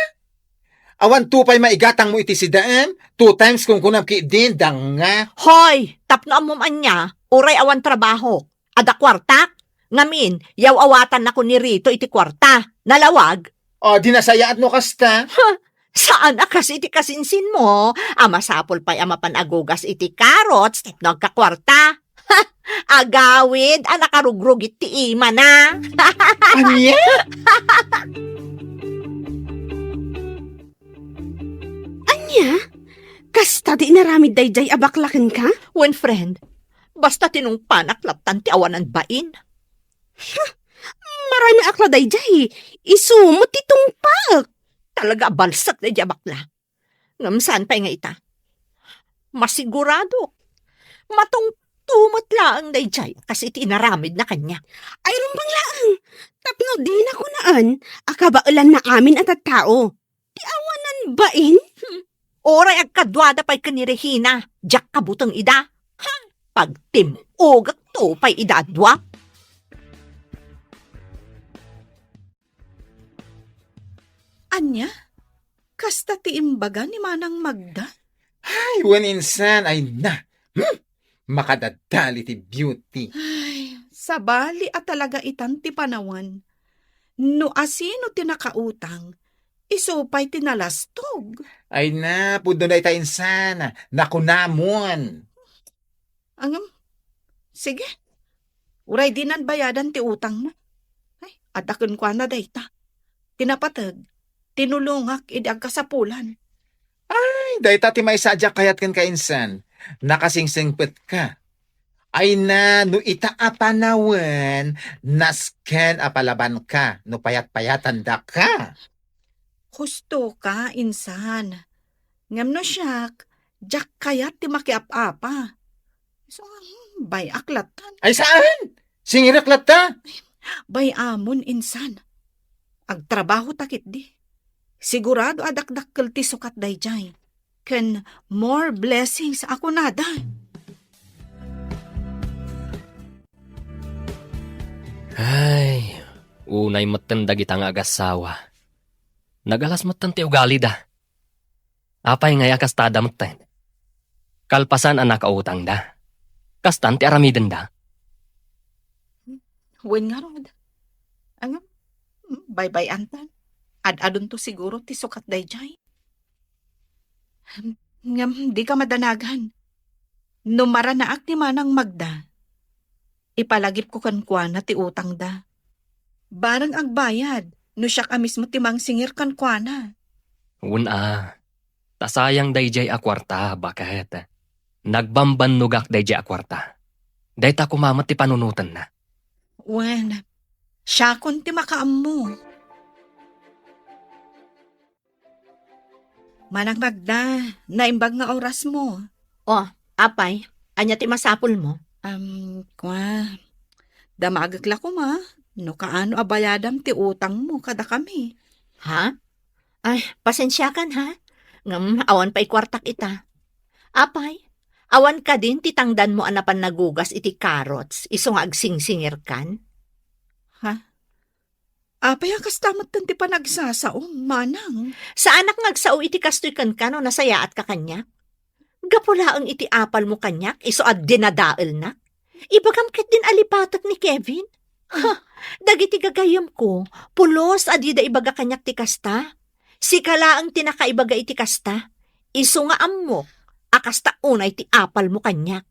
Awanto pay maigatangmo iti sidaem, two times kunkunam ketdin, danga. Hoy, tapno ammom ania, uray awan trabahok. Adda kuartak? Ngamin, yaw-awatannako ni Rito iti kuarta. Nalawag? O, di nasayaat no kasta? Huh, saan a kas iti kasinsinmo a masapul pay a mapan agugas iti carrots tapno agkakuarta? Ha, agawid a nakarugrugit ti imana. Ania? Ania? Kasta ti inaramid daydiay a bakla kenka? Wen, friend, basta tinungpanak lattan ti awanan bain. Ha? Maranaak la daydiay, isu met ti tungpaek. Talaga a balsat daydiay a bakla. Ngem saan pay nga ita? Masigurado. Matungto met laeng daydiay kas iti inaramidna kaniak. Ay, rumbeng laeng, tapno dina kunaen a kabaelanna amin a tattao. Ti awanan bain? Hmm. Uray agkaduada pay ken ni Regina, diak kabuteng ida. Ha? Pagtim-ogekto pay ida a dua. Ania? Kasta ti imbaga ni Manang Magda? Ay, wen insan, ay na. Hmm? Makadadali ti beauty. Ay, sabali a talaga itan ti panawen. No asino ti nakautang, isu pay ti nalastog. Ay na, pudno dayta insan. Nakunamon. Ngem, sige. Uray dinan bayadan ti utangna. Ay, adda kenkuana dayta. Ti napateg, tinulongak idi agkasapulan. Ay, dayta ti maysa a diak kayat kenka insan. Nakasingsingpetka. Ay na, no ita a panawen, nasken a palabanka no payat-payatandaka. Husto ka, insan. Ngem no siak, diak kayat ti makiap-apa. Isu nga, hmm, bay-ak lattan. Ay, saan? Singirek latta? Bay-amon, insan. Agtrabaho ta ketdi. Sigurado a dakdakkel ti sukat daydiay. Ken more blessings a kunada. Ay, unay metten dagita nga agassawa. Nagalas metten ti ugalida. Apay ngay a kastada metten? Kalpasan a nakautangda, kastan ti aramidenda. Wen ngarud. Ngem, baybay-antan. Ad-adunto siguro ti sukat daydiay. Ngem, dika madanagan. No maranaak ni Manang Magda, ipalagipko kenkuana ti utangda. Bareng agbayad, no siak a mismo ti mangsingir kenkuana. Wen a, ta sayang daydiay a kuarta, baket nagbambannogak daydiay a kuarta. Dayta koma met ti panunotenna. Wen, siakon ti makaammo. Manang Magda, naimbag nga orasmo. O, apay, ania ti masapulmo? Am, kua, damagek la koma, no kaano a bayadam ti utangmo kadakami. Ha? Ay, pasensiakan, ha? Ngem awan pay kuartak ita. Apay, awan kadin ti tangdanmo a napan nagugas iti carrots, isu nga agsingsingirkan? Ha? Apay a kasta metten ti panagsasaom, manang? Saanak nga agsao iti kastoy kenka no nasayaatka kaniak. Gapu laeng iti apalmo kaniak, isu a dinadaelnak. Ibagam ketdin a lipatek ni Kevin. Ha, dagiti gagayyemko, pulos a dida ibaga kaniak ti kasta. Sika laeng ti nakaibaga iti kasta. Isu nga ammok a kasta unay ti apalmo kaniak.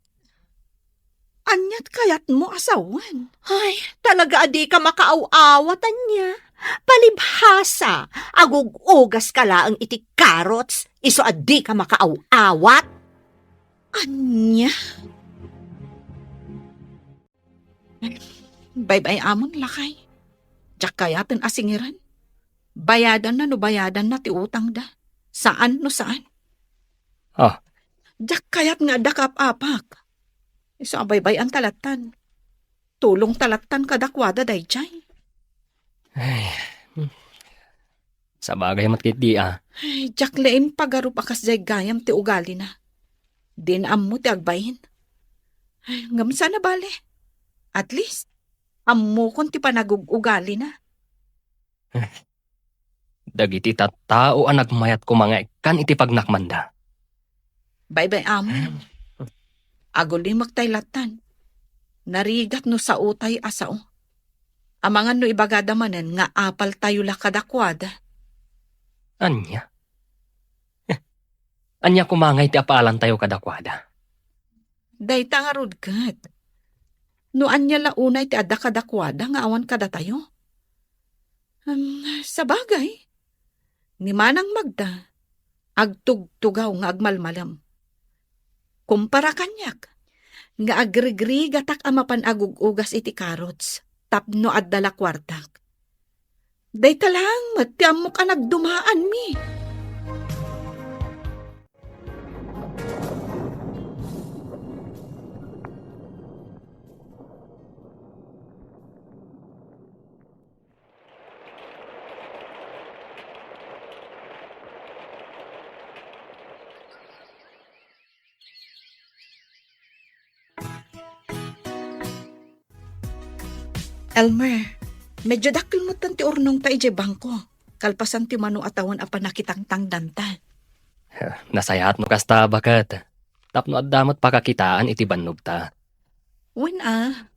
Aniat kayatmo a sawen? Ay, talaga a dika makaaw-awat, ania? Palibhasa, agug-ugaska laeng iti carrots, isu a dika makaaw-awat. Ania? Baybay-amon, lakay. Diak kayaten a singiren. Bayadanna no bayadanna ti utangda. Saan no saan. Ah. Diak kayat nga adda kaap-apak. Isu a baybay-an ta lattan. Tulong ta lattan kadakuada daydiay. Ay, hmm. Sabagay met ketdi a. Ay, diak laeng pagarup a kasdiay gayam ti ugalina. Din ammo ti agbain. Ay, ngem saan a bale. At least, ammokon ti panagug-ugalina. Dagiti tattao a nagmayat koma nga ikkan iti pagnakmanda. Baybay-amon. Agulimek tay lattan. Narigat no saotay a sao. Amangan no ibagada manen nga apaltayo la kadakuada. Ania? Eh, ania koma ngay ti apaalantayo kadakuada? Dayta ngarud ket. No ania la unay ti adda kadakuada nga awan kadatayo? Em, sabagay, ni Manang Magda, agtugtugaw nga agmalmalem. Kumpara kaniak, nga agrigrigatak a mapan agug-ugas iti carrots tapno adda la kuartak. Dayta laeng met ti ammok a nagdumaanmi. Elmer, medyo dakkel metten ti urnongta idiay bangko, kalpasan ti mano a tawen a pannakitangtangdanta. Nasayaat no kasta, baket. Tapno adda met pakakitaan iti bannogta. Wen a,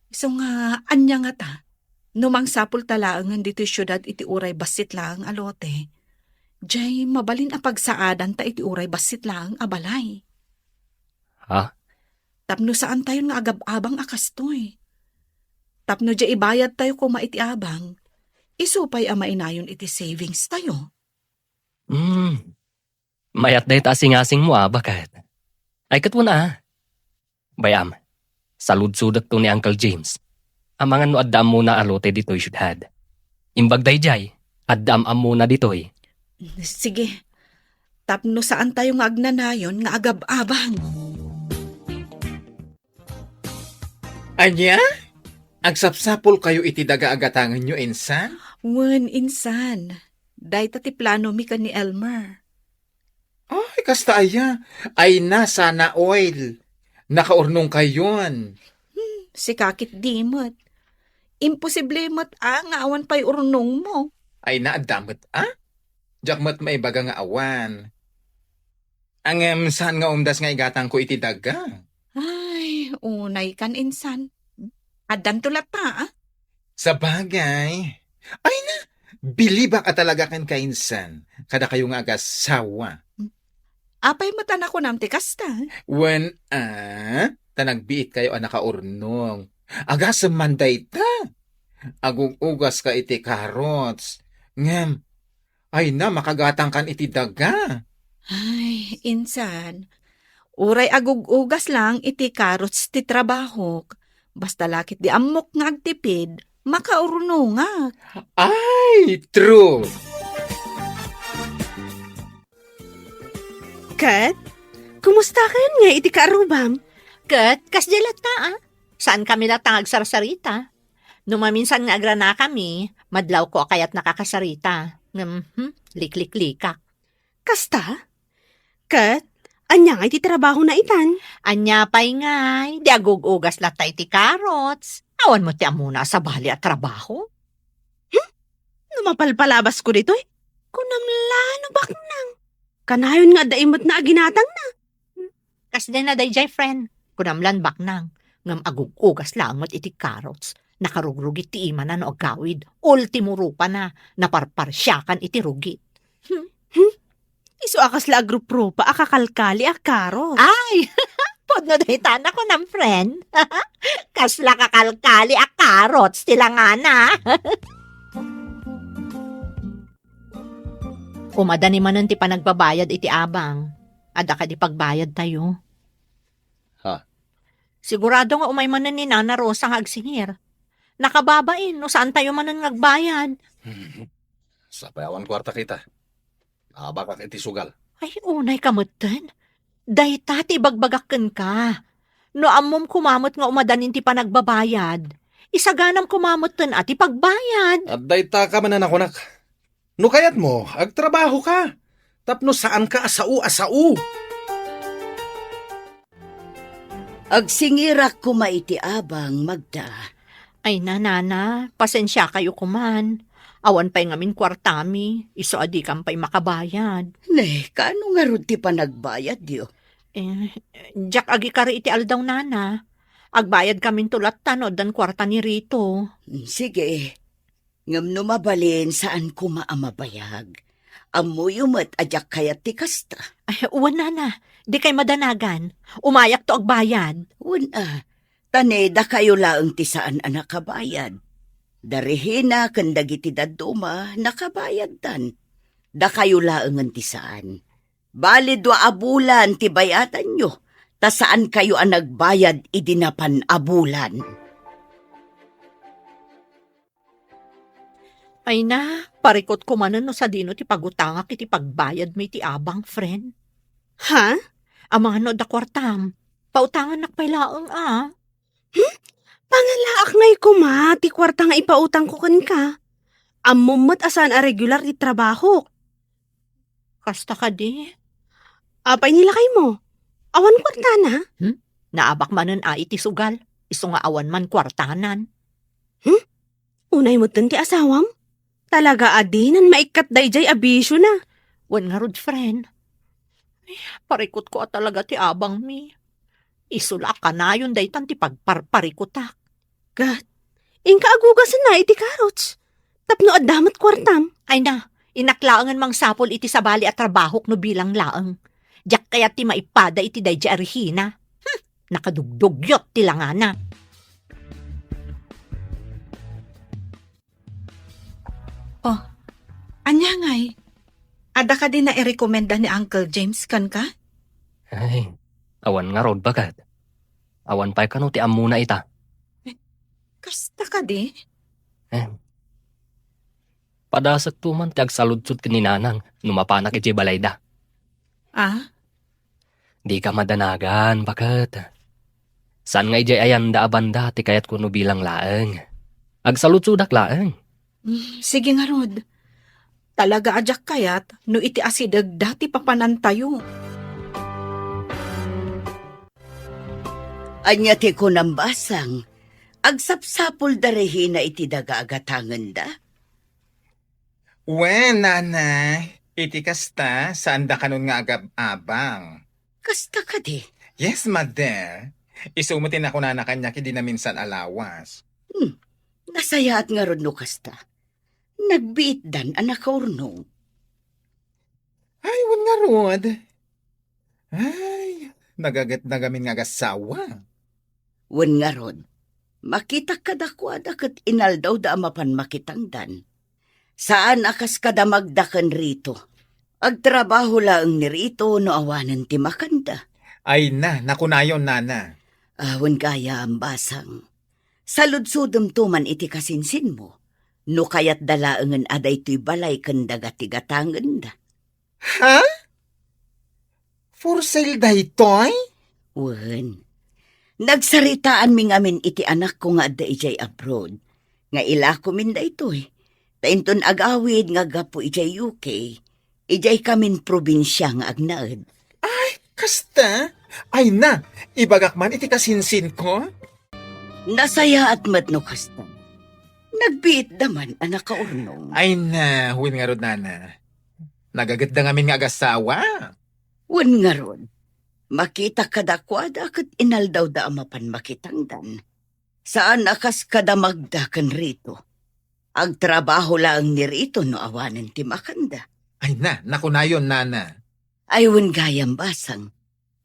isu nga ania ngata? No mangsapulta laengen ditoy siudad iti uray bassit laeng a lote, diay mabalin a pagsaadanta iti uray bassit laeng a balay. Ha? Tapno saantayon nga agab-abang a kastoy. Tapno diay ibayadtayo koma iti abang, isu pay a mainayon iti savings tayo. Hmm. Mayat dayta a singasingmo a, baket. Ay, ket wen a. Bay-am, saludsodekto ni Uncle James. Amangan no adda ammona a lote ditoy siudad. Imbag daydiay, adda am-ammona ditoy. Sige. Tapno saantayo nga agnanayon nga agab-abang. Ania? Agsapsapulkayo iti daga a gatangenyo, insan? Wen, insan. Dayta ti planomi ken ni Elmer. Ay, kasta aya. Ay na, sana all. Nakaurnongkayon. Hmm, sika ketdi met. Imposible met a nga awan pay urnongmo. Ay na, adda met a? Diak met maibaga nga awan. Ngem saan nga umdas nga igatangko iti daga? Ay, unay kan insan. Addanto latta, ah. Sabagay. Ay na, bilibak a talaga ken kainsan. Kadakayo nga agasawa. Apay met a nakunam ti kasta? Wen, ah, ta nagbiit kayo a nakaurnong. Agasem man dayta. Agug-ugas ka iti carrots. Ngem, ay na, makagatang kan iti daga. Ay, insan. Uray agug-ugas lang iti carrots ti trabahok. Basta lakit di ammok nga agtipid, makaurnongak. Ay, true! Ket, kumusta ken nga iti kaarrubam? Ket, kasdiay latta, ah. Saan kami latta nga agsarsarita. No maminsan nga agranakami, madlawko a kayat nakakasarita. Ngem, hmm, likliklikak. Kasta? Ket, ania ngay ti trabahona itan? Ania pay ngay, di agug-ugas latta iti carrots. Awan met ti ammona a sabali a trabaho. Hmm? No mapalpalabasko ditoy, kunam la no baknang. Kanayon nga adda immet na aginatangna. Kasdiay na daydiay, friend. Kunam lan baknang, ngem agug-ugas laeng met iti carrots. Nakarugrugit ti imana no agawid. Ultimo rupana, naparparsiakan iti rugit. Hmm? Hmm? Isu a kasla agruprupa a kakalkali a carrots. Ay! Pudno dayta nakunam, friend. Kasla kakalkali a carrots ti langana. Umadani manen ti panagbabayad iti abang. Adda kadi pagbayadtayo? Ha? Sigurado nga umay manen ni Nana Rosa nga agsingir. Nakababain no saantayo manen nga agbayad. Sapay awan kuarta kita. Naabakak iti sugal. Ay, unay ka metten. Dayta ti ibagbagak kenka. No ammom koma met nga umadanin ti panagbabayad, isaganam koma metten a ti pagbayad. At dayta ka man a nakunak. No kayatmo, agtrabaho ka. Tapno saan ka a sao a sao. Agsingirak koma iti abang, Magda. Ay, nanana, pasensiakayo koman. Awan pay ngamin kuartami, isu a dikam pay makabayad. Ne, kaano ngarud ti panagbayadyo? Eh, diak agikari iti aldaw, nana. Agbayad kaminto latta no addan kuarta ni Rito. Mm, sige. Ngem no mabalin, saan koma a mabayag. Ammoyo met a diak kayat ti kasta. Ay, wen, nana. Dikay madanagan. Umayakto agbayad. Wen a, ta ne, dakayo laeng ti saan a nakabayad. Da Regina ken dagiti dadduma, nakabayaddan. Dakayo laengen ti saan. Bali dua a bulan ti bay-adanyo, ta saankayo a nagbayad idi napan a bulan. Ay na, parikutko manen no sadino ti pagutangak iti pagbayadmi iti abang, friend. Ha? Amangan no adda kuartam, pautangannak pay laeng a. Hmm? Pangalaak ngay koma ti kuarta nga ipautangko kenka. Ammom met a saan a regular ti trabahok. Kasta kadi? Apay ni lakaymo? Awan kuartana? Hmm? Naabak manen a iti sugal, isu nga awan man kuartanan. Hmm? Unay metten ti asawam? Talaga a dinan maikkat daydiay a bisiona. Wen ngarud, friend. Ay, parikutko a talaga ti abangmi. Isu la a kanayon daytan ti pagparparikutak. Gat, inka agugasenna iti carrots. Tapno adda met kuartam. Ay na, innak laengen mangsapul iti sabali a trabahok no bilang laeng. Diak kayat ti maipada iti daydiay a Regina. Hmm, nakadugdugyot ti langana. Oh, ania ngay? Adda kadi nairekomenda ni Uncle James kenka? Ay, awan ngarud, baket. Awan pay kano ti ammona ita. Eh, kasta kadi? Eh, padasekto man ti agsaludsod ken ni Nanang no mapanak idiay balayda. Ah? Dika madanagan, baket. Saan nga idiay ayanda a banda ti kayatko no bilang laeng. Agsaludsodak laeng. Mm, sige ngarud. Talaga a diak kayat no iti asidegda ti papanantayo. Ania ti kunam, basang? Agsapsapul da Regina iti daga a gatangenda? Wen, nanay. Iti kasta, saanda kanon nga agab-abang. Kasta kadi? Yes, mother. Isu met ti nakunana kaniak idi naminsan a lawas. Hmm. Nasayaat ngarud no kasta. Nagbiitdan a nakaurnong. Ay, wen ngarud. Ay, nagaget na gamin nga agassawa. Wen ngarud, makitak kadakuada ket inaldawda a mapan makitangdan. Saan a kas kadamagda ken Rito. Agtrabaho laeng ni Rito no awanen ti makanda. Ay na, nakunayon, nana. Ah, wen gayam, Basang. Saludsodemto man iti kasinsinmo, no kayatda laengen a daytoy balay ken daga ti gatangenda. Ha? For sale daytoy? Wen, nagsaritaanmi ngamin iti anakko nga adda idiay abroad, nga ilakomin daytoy, ta inton agawid nga aggapu idiay U K, idiay kamin probinsia nga agnaed. Ay, kasta? Ay na, ibagak man iti kasinsinko? Nasayaat met no kasta. Nagbiitda man a nakaurnong. Ay na, wen ngarud, nana. Nagagetda ngamin nga agassawa. Wen ngarud, makitak kadakuada ket inaldawda a mapan makitangdan. Saan a kas kadamagda ken Rito. Agtrabaho laeng ni Rito no awanen ti makanda. Ay na, nakunayon, nana. Ay wen gayam, Basang.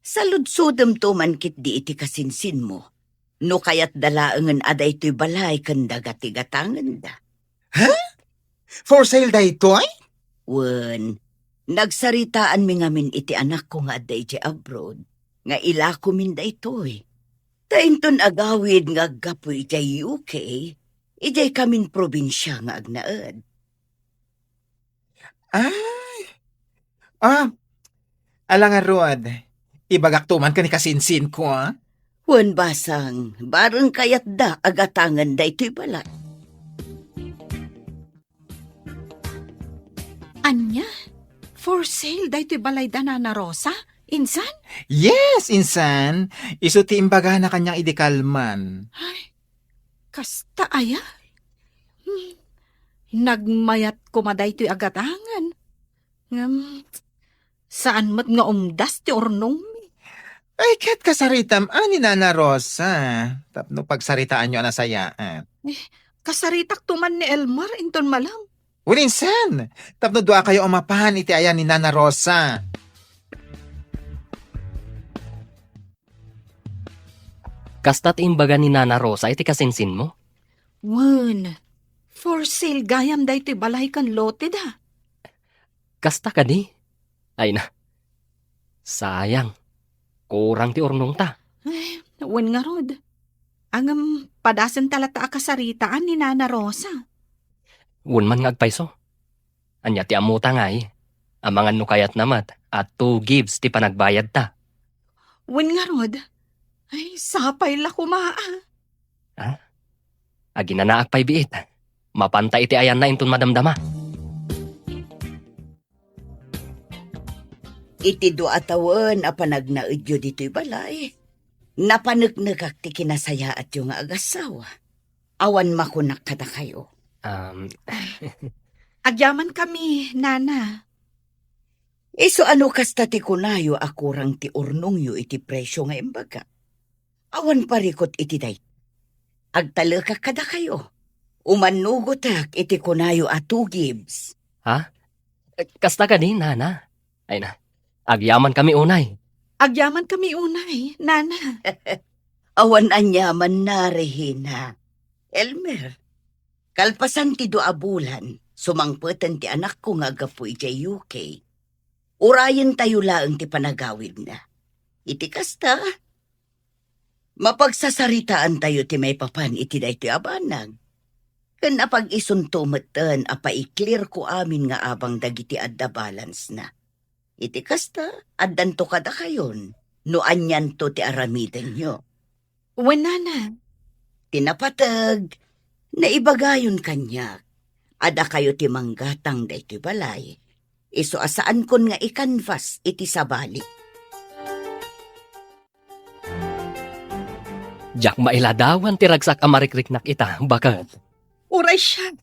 Saludsodemto man ketdi iti kasinsinmo, no kayatda laengen a daytoy balay ken daga ti gatangenda. Ha? For sale daytoy? Wen, nagsaritaanmi ngamin iti anakko nga adda idiay abroad, nga ilakomin daytoy. Ta inton agawid nga aggapu idiay U K, idiay kamin probinsia nga agnaed. Ay! Ah, ala ngarud, ibagakto man ken ni kasinsinko, ah. Wen, Basang, bareng kayatda a gatangen daytoy balay. Ania? For sale daytoy balay da Nana Rosa? Insan? Yes, insan. Isu ti imbagana kaniak idi kalman. Ay, kasta aya? Hmm. Nagmayat koma daytoy a gatangen. Ngem, saan met nga umdas ti urnongmi. Ay, ket kasaritam a ni Nana Rosa, tapno pagsaritaanyo a nasayaat. Eh, kasaritakto man ni Elmer inton malem. Wen insan, tapno duakayo a mapan iti ayan ni Nana Rosa. Kasta ti imbaga ni Nana Rosa iti kasinsinmo? Wen, for sale gayam daytoy balay ken lote da. Kasta kadi? Ay na. Sayang. Kurang ti urnongta. Ay, wen ngarud. Ngem, padasenta latta a kasaritaan ni Nana Rosa. Wen man nga agpayso. Ania ti ammota ngay? Amangan no kayatna met a two gives ti panagbayadta. Wen ngarud. Ay, sapay la koma, ah. Ha? Aginanaak pay biit. Mapanta iti ayanna inton madamdama. Iti dua a tawen a panagnaedyo ditoy balay, napaneknekak ti kinasayaatyo nga agassawa. Awan makunak kadakayo. Um, Agyaman kami, Nana. Isu a no kasta ti kunayo a kurang ti urnongyo iti presio nga imbaga. Awan parikut iti day. Agtalekak kadakayo. Umannugotak iti kunayo a two gives. Ha? Kasta kadi, Nana? Ay na, agyaman kami unay. Agyaman kami unay, Nana. Awan aniaman na, Regina. Elmer, kalpasan ti dua a bulan, sumangpeten ti anakko nga aggapu idiay U K. Urayentayo laeng ti panagawidna. Iti kasta, mapagsasaritaantayo ti maipapan iti daytoy a banag. Ken apag-isunto metten a paiklirko amin nga abang dagiti adda balance-na. Iti kasta, addanto kadakayon no anianto ti aramidenyo. Wen, Nana. Ti napateg, naibagayon kaniak a dakayo ti manggatang daytoy balay, isu a saankon nga i-canvas iti sabali. Diak mailadawan ti ragsak a marikriknak ita, baket. Uray siak.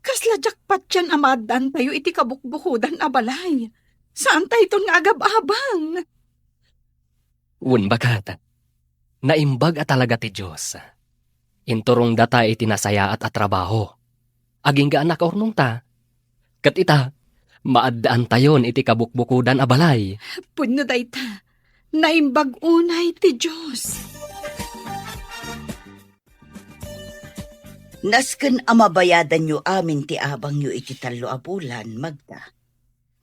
Kasla diak patien a maaddaantayo iti kabukbukodan a balay. Saantayton nga agab-abang. Wen, baket, naimbag a talaga ti Dios. Inturongdata iti nasayaat a trabaho. Agingga a nakaurnongta. Ket ita, maaddaantayon iti kabukbukodan a balay. Pudno dayta, naimbag unay ti Dios. Nasken a mabayadanyo amin ti abangyo iti tallo a bulan, Magda.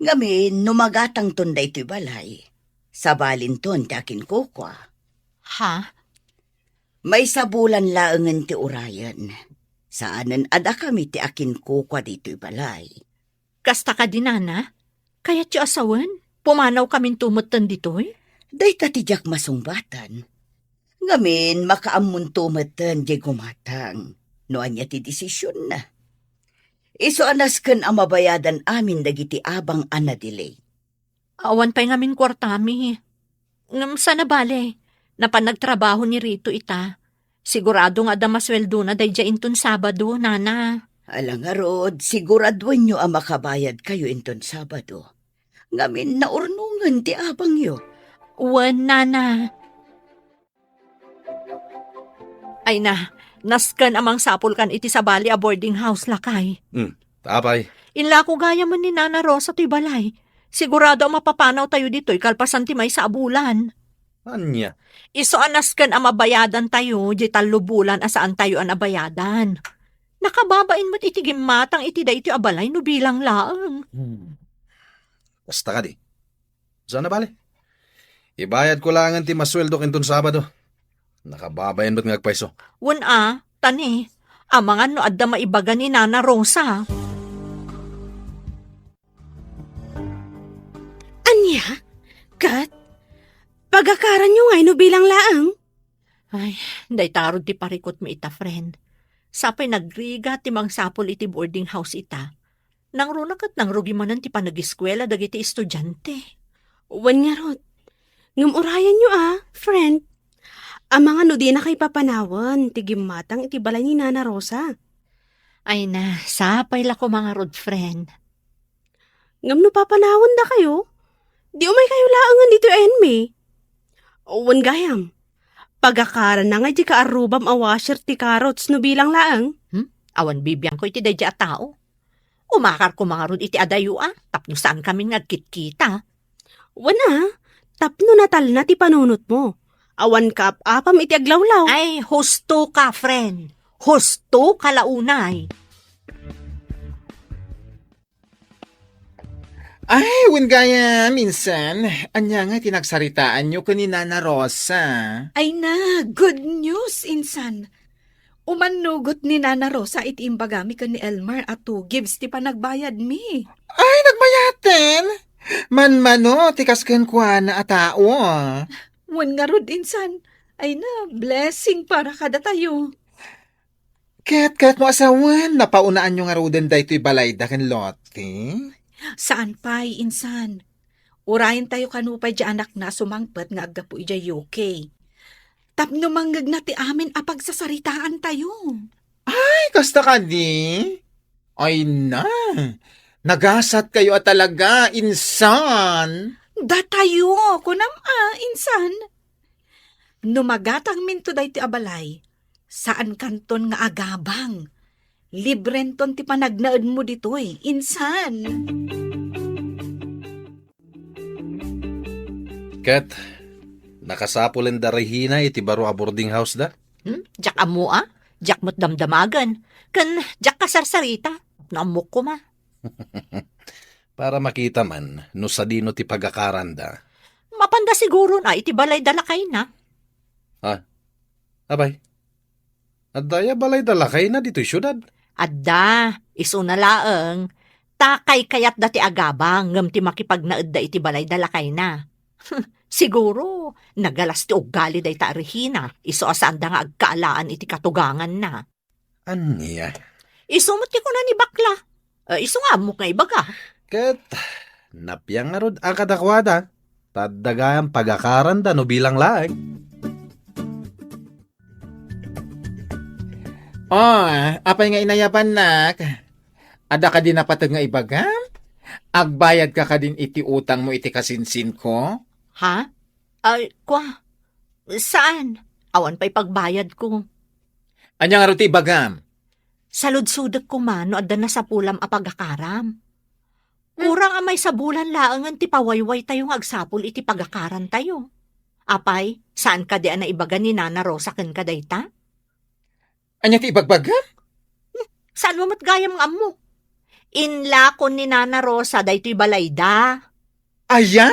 Ngamin, no magatangton daytoy balay, sabalinton ti akinkukua. Ha? Maysa bulan laengen ti urayen. Saanen a dakami ti akinkukua ditoy balay. Kasta kadi, nana? Kayatyo a sawen? Pumanawkaminto metten ditoy? Dayta ti diak masungbaten. Ngamin, makaammonto metten diay gumatang no ania ti desisionna. Isu a nasken a mabayadan amin dagiti abang a na-delay. Awan pay ngamin kuartami. Ngem saan a bale, napan nagtrabaho ni Rito ita. Sigurado nga adda masueldona daydiay inton Sabado, nana. Ala ngarud, siguraduenyo a makabayadkayo inton Sabado. Ngamin, naurnongen ti abangyo. Wen, nana. Ay na, nasken a mangsapulkan iti sabali a boarding house, lakay. Hmm, ta apay? Inlako gayamen ni Nana Rosa toy balay. Sigurado a mapapanawtayo ditoy kalpasan ti maysa a bulan. Ania? Isu a nasken a mabayadantayo diay tallo bulan a saantayo a nabayadan. Nakababain met iti gimmatang iti daytoy a balay no bilang laeng. Hmm. Kasta kadi. Saan a bale? Ibayadko laengen ti masueldok inton Sabado. Nakababain met nga agpayso. Wen a, ta ni, amangan no adda maibaga ni Nana Rosa. Ania? Ket? Pagakaranyo ngay no bilang laeng? Ay, dayta ngarud ti parikutmi ita, friend. Sapay nagrigat ti mangsapul iti boarding house ita. Nangruna ket nangrugi manen ti panageskuela dagiti estudiante. Wen ngarud. Ngem urayenyo a, friend. Amangan no dinakayo papanawen ti gimmatang iti balay ni Nana Rosa. Ay na, sapay la koma ngarud, friend. Ngem no papanawendakayo, di umaykayo laengen ditoy a enmi. Wen gayam, pagakaranna ngay ti kaarrubam a washer ti carrots no bilang laeng. Hmm? Awan bibiangko iti daydiay a tao. Umakar koma ngarud iti adayo a, tapno saankamin nga agkitkita. Wen a, tapno natalna ti panunotmo. Awan kaap-apam iti aglawlaw. Ay, husto ka, friend. Husto ka la unay. Ay, wen gayam, insan, ania nga ti nagsaritaanyo ken ni Nana Rosa? Ay na, good news, insan. Umannugot ni Nana Rosa iti imbagami ken ni Elmer a two gives ti panagbayadmi. Ay, nagbayaten? Manmano ti kas kenkuana a tao. Wen ngarud, insan. Ay na, blessing para kadatayo. Ket, ket mo asawen, napaunaan yo ngaruden daytoy balayda ken Lottie? Saan pay, insan. Urayentayo kano pay diay anakna a sumangpet nga aggapu idiay U K. Tapno mangngegna ti amin a pagsasaritaantayo. Ay, kasta kadi? Ay na, nagasatkayo a talaga, insan. Datayo, kunam a, insan. No magatangminto daytoy a balay, saankanton nga agabang. Librenton ti panagnaedmo ditoy, insan. Ket, nakasapulen da Regina iti baro a boarding house da? Hmm? Diak ammo a? Diak met damdamagen. Ken diak kasarsarita. No ammok koma. Para makita man no sadino ti pagakaranda. Mapanda siguron a iti balay da lakayna. Ah, abay. Adda aya balay da lakayna ditoy siudad? Adda, isuna laeng. Ta kaykayatda ti agabang ngem ti makipagnaedda iti balay da lakayna. Siguro, nagalas ti uggali dayta a Regina, isu a saanda nga agkaalaan iti katuganganna. Ania? Isu met ti kuna ni Bakla. Eh, isu nga ammok nga ibaga. Ket, napiang ngarud a kadakuada, ta adda gayam pagakaranda no bilang laeng. Oh, apay nga inayabannak? Adda kadi napateg nga ibagam? Agbayadka kadin iti utangmo iti kasinsinko? Ha? Ay, kwa. Saan? Awan pay pagbayadko. Ania ngarud ti ibagam? Saludsodek koma no adda nasapulam a pagakaram. Hmm. Kurang a maysa bulan laengen ti pawaywaytayo nga agsapul iti pagakarantayo. Apay, saan kadi a naibaga ni Nana Rosa kenka dayta? Ania ti ibagbagam? Hmm, saan mo met gayam nga ammo? Inlakon ni Nana Rosa daytoy balayda. Aya!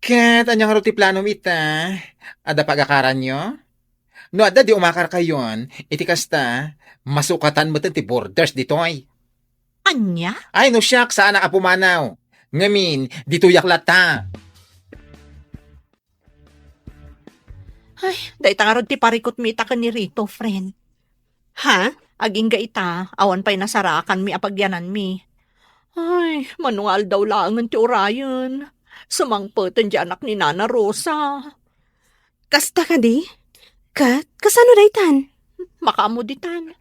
Ket ania ngarud ti planom ita? Adda pagakaranyo? No adda, di umakarkayon, iti kasta, masukatan metten ti borders ditoy. Ania? Ay, no siak, saanak a pumanaw. Ngamin, ditoyak latta. Ay, dayta ngarud ti parikutmi ita ken ni Rito, friend. Ha? Agingga ita, awan pay nasarakanmi a pagyananmi. Ay, mano nga aldaw laengen ti urayen. Sumangpeten ti anak ni Nana Rosa. Kasta kadi? Ket, kasano daytan? Makaammo ditan.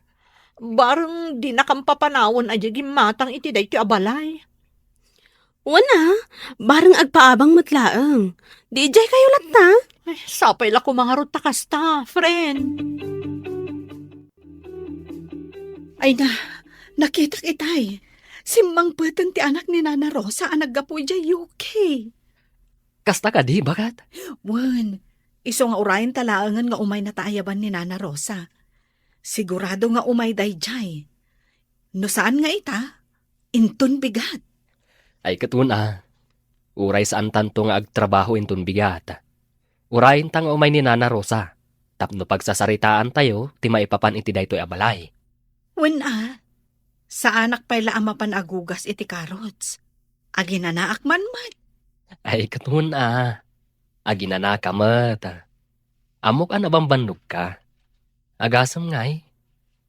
Bareng dinakam papanawen a diay gimmatang iti daytoy a balay. Wen a, bareng agpaabang met laeng. Di idiay kayo latta? Ay, sapay la koma ngarud ta kasta, friend. Ay na, nakitak itay. Simmangpeten ti anak ni Nana Rosa a naggapu idiay U K. Kasta kadi, baket? Wen, isu nga urayen ta laengen nga umay nata ayaban ni Nana Rosa. Sigurado nga umay daydiay. No saan nga ita, inton bigat. Ay, ket wen a, uray saantanto nga agtrabaho inton bigat. Urayenta nga umay ni Nana Rosa, tapno pagsasaritaantayo ti maipapan iti daytoy a balay. Wen a, saanak pay la a mapan agugas iti carrots. Aginanaak man met. Ay, ket wen a, aginanaka met. Ammok a nabambannogka. Agasem ngay,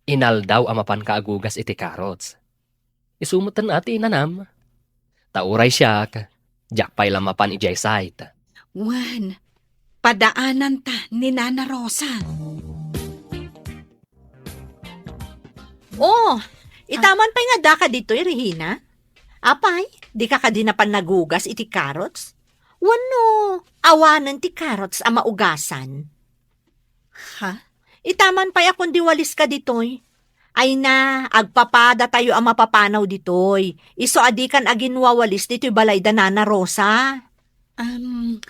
inaldaw a mapanka agugas iti carrots. Isu metten a ti inanam. Ta uray siak, diak pay la mapan idiay site. Wen, padaananta ni Nana Rosa. Oh, ita man pay nga daka ditoy, Regina? Apay, dika kadi napan nagugas iti carrots? Wenno, awanen ti carrots a maugasan? Ha? Ita man pay a kundi waliska ditoy. Ay na, agpapadatayo a mapapanaw ditoy. Isu a dikan aginwawalis ditoy balay da Nana Rosa. Am,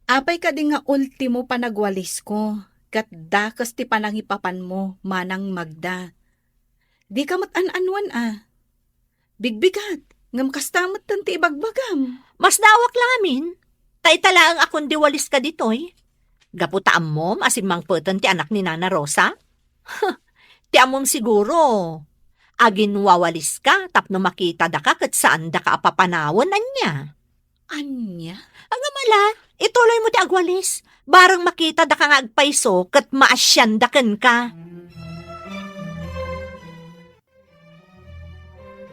apay kadi nga ultimo panagwalisko, ket dakes ti panangipapanmo, Manang Magda? Dika met an-annuan a. Bigbigat, ngem kasta metten ti ibagbagam. Masdaawak la ngamin, ta ita laeng a kundi waliska ditoy. Gapu ta ammom a simmangpeten ti anak ni Nana Rosa? Ti ammom siguro, aginwawaliska tapno makitadaka ket saandaka a papanawen, ania? Ania? Ngem ala, ituloymo ti agwalis. Bareng makitadaka nga agpayso ket maasianda kenka.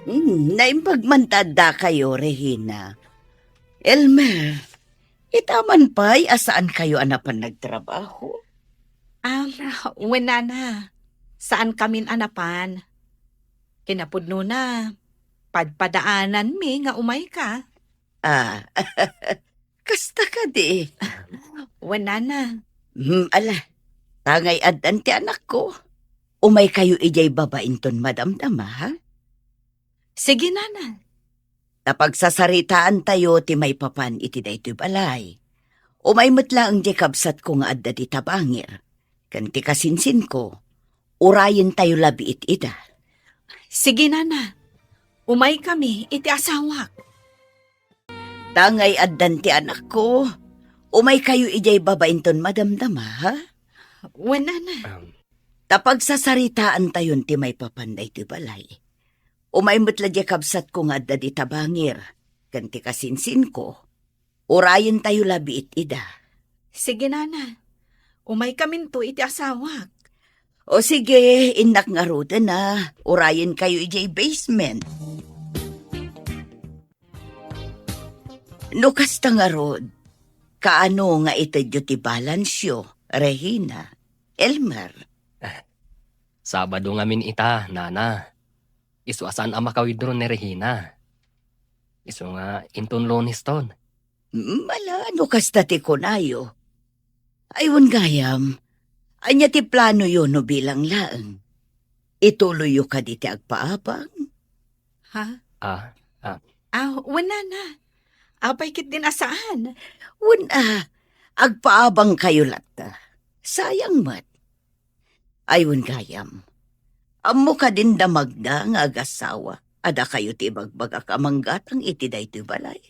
Hmm, naimbag man ta addakayo, Regina. Elmer, ita man pay a saankayo a napan nagtrabaho? Ah, wen, Nana. Saankamin a napan. Kinapudnona, padpadaananmi nga umayka. Ah, kasta kadi? Wen, Nana. Hmm, ala, tangay addan ti anakko. Umaykayo idiay baba inton madamdama, ha? Sige, Nana. Ta pagsasaritaantayo ti maipapan iti daytoy balay. Umay met laeng diay kabsatko nga adda dita bangir, ken ti kasinsinko, urayentayo labiit ida. Sige, Nana. Umaykami iti asawak. Tangay addan ti anakko. Umaykayo idiay baba inton madamdama, ha? Wen, Nana. Um. Ta pagsasaritaantayon ti maipapan daytoy balay. Umay met la diay kabsatko nga adda dita bangir, ken ti kasinsinko, urayentayo labiit ida. Sige, Nana. Umaykaminto iti asawak. O sige, innak ngaruden a, urayenkayo idiay basement. No kasta ngarud, kaano nga itedyo ti balansyo, Regina, Elmer? Sabado ngamin ita, Nana. Isu a saan a maka-withdraw ni Regina. Isu nga inton Lunes ton. Mala no kasta ti kunayo. Ay, wen gayam, ania ti planoyo no bilang laeng? Ituloyyo kadi ti agpaabang? Ha? Ah, ah. Ah, wen, nana. Apay ketdin a saan? Wen a, agpaabangkayo latta. Sayang met. Ay, wen gayam. Ammo kadin da Magda nga agasawa a dakayo ti ibagbagak a manggatang iti daytoy balay?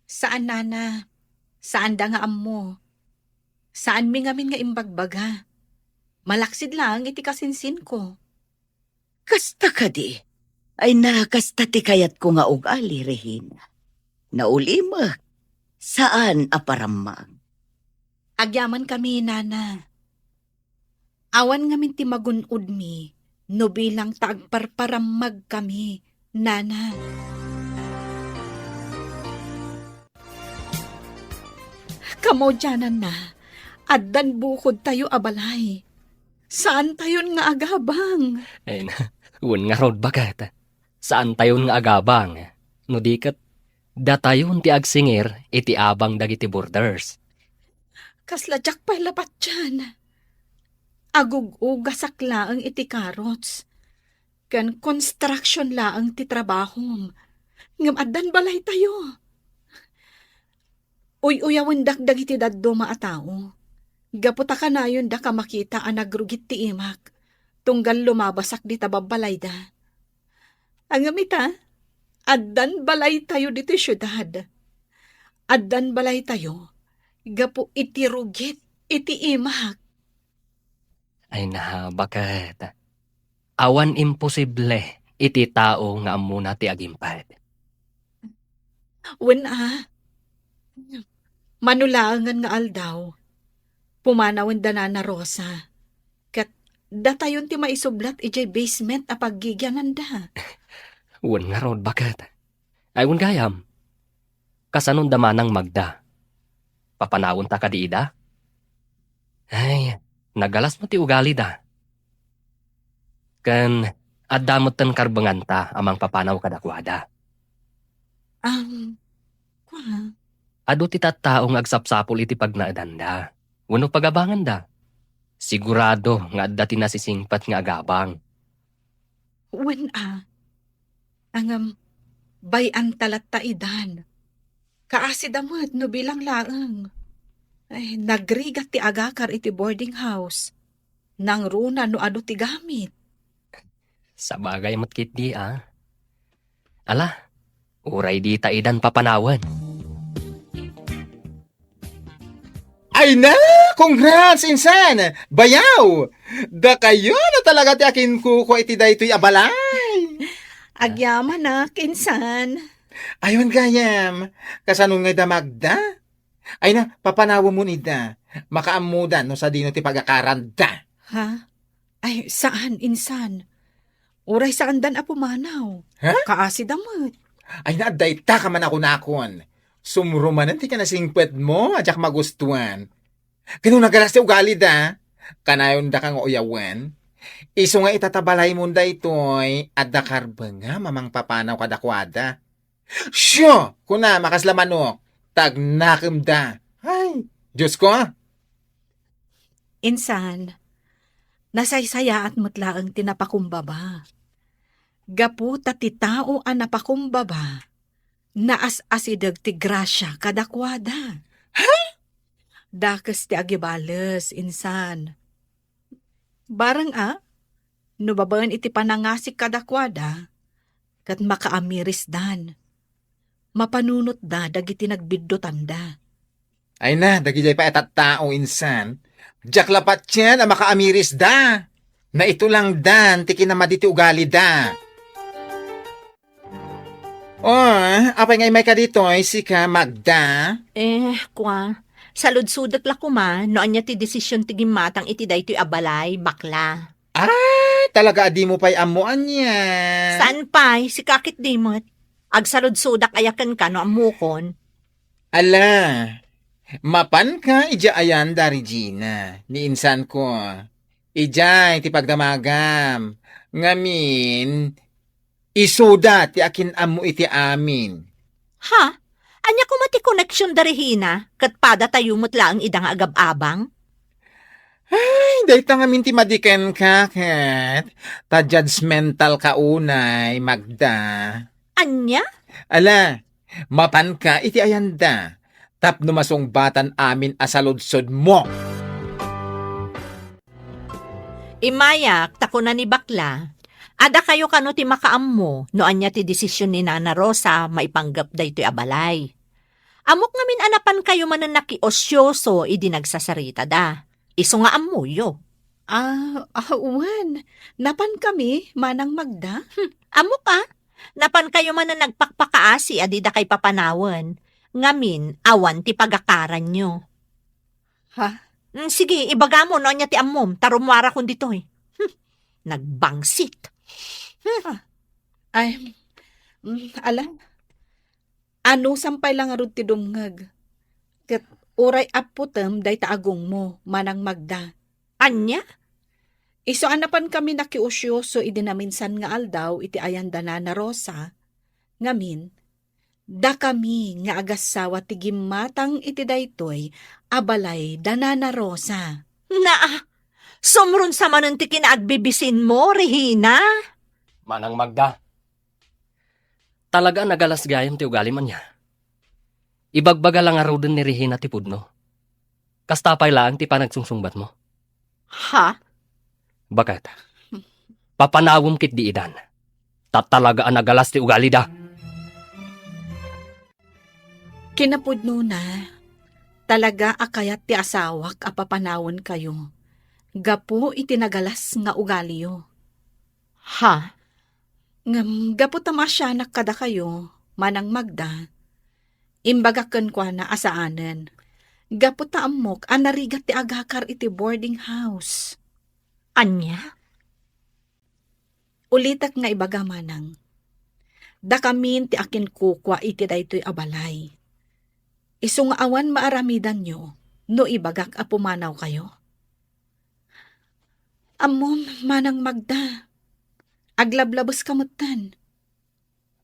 Saan, nana. Saanda nga ammo. Saanmi ngamin nga imbagbaga. Malaksid laeng iti kasinsinko. Kasta kadi? Ay na, kasta ti kayatko nga ugali, Regina. Naulimek, saan a parammag. Agyamankami, nana. Awan ngamin ti magun-odmi no bilang ta agparparammagkami, nana. Kamaudiananna, addan bukodtayo a balay. Saantayon nga agabang. Ay na, wen ngarud, baket. Saantayon nga agabang. No di ket, datayon ti agsingir iti abang dagiti boarders. Kasla diak pay la patien. Agug-ugasak laeng iti carrots. Ken construction laeng ti trabahom. Ngem addan balaytayo. Uy-uyawendak dagiti dadduma a tao. Gapu ta kanayonda a makita a nagrugit ti imak, tunggal lumabasak dita babbalayda. Ngem ita, addan balaytayo ditoy siudad. Addan balaytayo gapu iti rugit iti imak. Ay na, baket. Awan imposible iti tao nga ammona ti agimped. Wen a. Mano laengen nga aldaw, pumanawen da Nana Rosa. Ket datayon ti maisublat idiay basement a paggigiananda. Wen ngarud, baket. Ay, wen gayam. Kasanon da manang Magda? Papanawenta kadi ida? Ay, nagalas met ti ugalida. Ken adda metten karbenganta a mangpapanaw kadakuada. Am, kua? Adu ti tattao nga agsapsapul iti pagnaedanda wenno pagabanganda. Sigurado nga adda ti nasisingpet nga agabang. Wen a. Ngem, bay-anta latta idan. Kaasida met no bilang laeng. Ay, nagrigat ti agakar iti boarding house. Nangruna no adu ti gamit. Sabagay met ketdi a. Ala, uray dita idan papanawen. Ay na, congrats, insan! Bayaw! Dakayo na talaga ti akinkukua iti daytoy a balay. Agyamanak, insan. Ay, wen gayam, kasano ngay da Magda? Ay na, papanawemon ida. Makaammoda no sadino ti pagakaranda. Ha? Ay, saan, insan. Uray saandan a pumanaw. Ha? Kaasida met. Ay na, adda ita ka man a kunakon. Sumro manen ti kinasingpetmo a diak magustuan. Ken no nagalas ti ugalida, kanayondaka nga uyawen. Isu nga ita ta balaymon daytoy, adda karbengam a mangpapanaw kadakuada. Sio! Kunam a kasla manok, tagnakemda. Ay, Diosko! Insan, nasaysayaat met laeng ti napakumbaba. Gapu ta ti tao a napakumbaba, naas-asideg ti grasia kadakuada. Ha? Dakes ti agibales, insan. Bareng a, no babaen iti panangasik kadakuada, ket makaamirisdan. Mapanunotda dagiti nagbiddutanda. Ay na, dagidiay pay a tattao, insan. Diak la patien a makaamirisda. Naitulangdan ti kinamadi ti ugalida. Oh, apay nga immayka ditoy, sika, Magda? Eh, kua, saludsodek la koma no ania ti desisyon ti gimmatang iti daytoy a balay, bakla. Ah, talaga a dimo pay ammo ania? Saan pay, sika ketdi met. Agsaludsodak aya kenka no ammokon? Ala, mapanka idiay ayan da Regina, ni insanko. Idiay ti pagdamagam. Ngamin, Isuda ti akin-ammo iti amin. Ha? Ania koma ti connection da Regina? Ket padatayo met laeng ida nga agab-abang? Ay, dayta ngamin ti madikenka, ket ta judgmental ka unay, Magda. Ania? Ala, mapanka iti ayanda, tapno masungbatan amin a saludsodmo. Immayak, ta kuna ni Bakla, adda kayo kano ti makaammo no ania ti desisyon ni Nana Rosa maipanggep daytoy a balay. Ammok ngamin a napan kayo manen nakiosyoso idi nagsasaritada. Isu nga ammoyo. Ah, ah, wen. Napan kami, Manang Magda? Hmm, ammok a. Napan kayo manen nagpakpakaasi a dida kay papanawen. Ngamin, awan ti pagakaranyo. Ha? Mm, sige, ibagamo no ania ti ammom, ta rummuarakon ditoy. Hmm, nagbangsit. Hmm. Ah, ay, mm, ala. Anusam pay la ngarud ti dumngeg. Ket uray apputem dayta agongmo, Manang Magda. Ania? Isu a napan kami nakiusyoso idi naminsan nga aldaw iti ayan da Nana Rosa, ngamin, dakami nga agassawa ti gimmatang iti daytoy a balay da Nana Rosa. Naa, sumrunsa manen ti kinaagbibisinmo, Regina? Manang Magda, talaga a nagalas gayam ti ugalim ania. Ibagbaga la ngaruden ni Regina ti pudno. Kasta pay laeng ti panagsungsungbatmo. Ha? Baket, papanawem ketdi idan. Ta talaga a nagalas ti ugalida. Kinapudnona, talaga a kayat ti asawak a papanawenkayo gapu iti nagalas nga ugaliyo. Ha? Ngem gapu ta maasianak kadakayo, Manang Magda, imbagak kenkuana a saanen. Gapu ta ammok a narigat ti agakar iti boarding house. Ania? Ulitek nga ibaga, Manang. Dakamin ti akinkukua iti daytoy a balay. Isu nga awan maaramidanyo no ibagak a pumanawkayo. Ammom, Manang Magda, aglablabeska metten.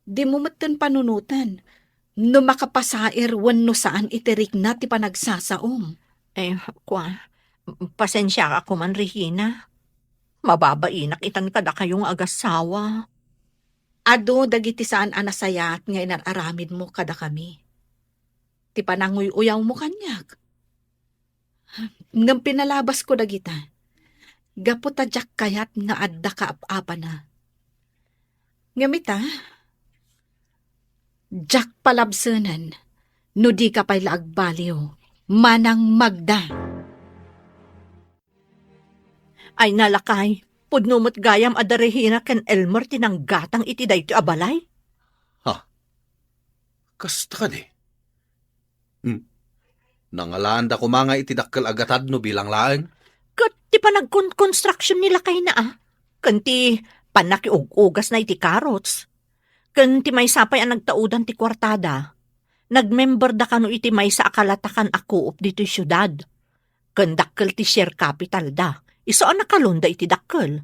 Dimo metten panunoten no makapasair wenno saan iti rikna ti panagsasaom. Eh, kua, pasensiaak koman, Regina. Mababainak itan kadakayo nga agassawa. Adu dagiti saan a nasayaat nga inar-aramidmo kadakami. Ti pananguy-uyawmo kaniak. Ngem pinalabasko dagita, gapu ta diak kayat nga adda kaap-apana. Ngem ita, diak palabsenen no dika pay la agbaliw, Manang Magda. Ay na, lakay, pudno met gayam a da Regina ken Elmer ti nanggatang iti daytoy a balay? Ha? Kasta kadi? Hmm. Nangalaanda koma nga iti dakkel a gatad no bilang laeng? Ket ti panagkonkonstruction ni lakayna a, ken ti pannakiug-ugasna iti carrots, ken ti maysa pay a nagtaudan ti kuartada. Nagmemberda kano iti maysa a kalatakan a co-op ditoy siudad. Ken dakkel ti share capitalda. Isu a nakalonda iti dakkel.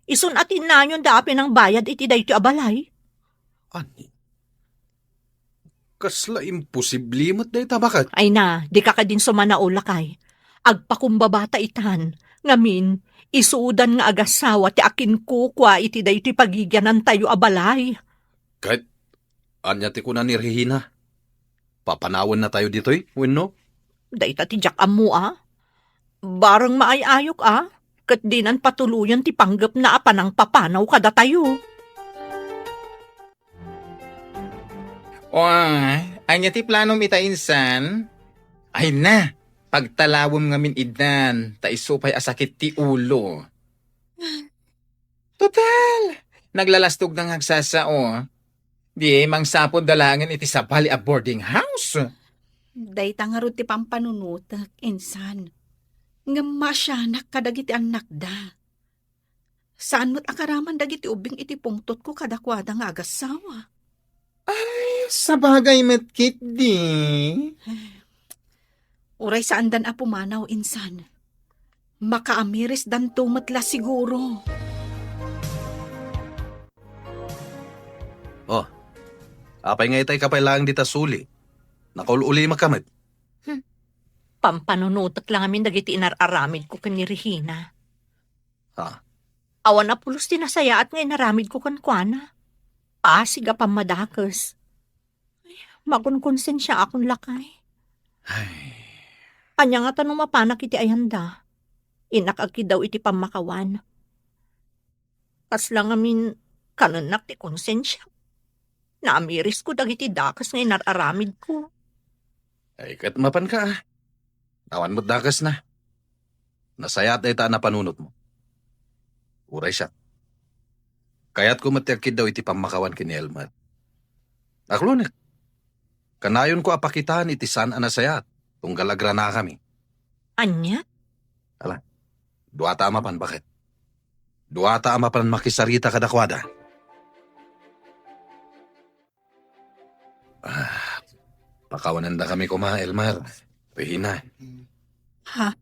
Isun a tinnayonda a pinangbayad iti daytoy a balay. Ani? Kasla imposible met dayta, baket? Ay na, dika kadin sumanao, lakay. Agpakumbabata itan. Ngamin, isudan nga agassawa ti akinkukua iti daytoy pagigianantayo a balay. Ket ania ti kuna ni Regina? Papanawennatayo ditoy, wenno? Dayta ti diak ammo a. Bareng maay-ayok a, ket dinan patuloyen ti panggepna a panangpapanaw kadatayo. Wa, ania ti planom ita, insan? Ay na, pagtalawem ngamin idan, ta isu pay a sakit ti ulo. Total, naglalastog nga agsasao. Di mangsapulda laengen iti sabali a boarding house. Dayta ngarud ti pampanunotek, insan. Ngem maasianak kadagiti annakda. Saan met a karaman dagiti ubbing iti pungtotko kadakuada nga agassawa. Ay, sabagay met ketdi. Uray saandan a pumanaw, insan. Makaamirisdanto met la siguro. Oh, apay nga itay ka pay laeng dita suli? Nakaul-ulimek ka met. Hmm. Pampanunotek la ngamin dagiti inar-aramidko ken ni Regina. Ha? Awan a pulos ti nasayaat nga inaramidko kenkuana. Pasig a pammadakes. Ay, makunkonsensiaakon, lakay. Ay. Ania ngata no mapanak iti ayanda? Innak agkiddaw iti pammakawan. Kasla ngamin kanennak ti konsensiak. Naamirisko dagiti dakes nga inar-aramidko. Ay, ket mapanka, a. Awan met dakesna. Nasayaat dayta a napanunotmo. Uray siak, kayatko met ti agkiddaw iti pammakawan ken ni Elmer. Aklonek, kanayonko a pakitaan iti saan a nasayaat tunggal agranakami. Ania? Ala, duata a mapan, baket. Duata a mapan makisarita kadakuada. Ah, pakawanandakami koma, Elmer, Regina. Ha?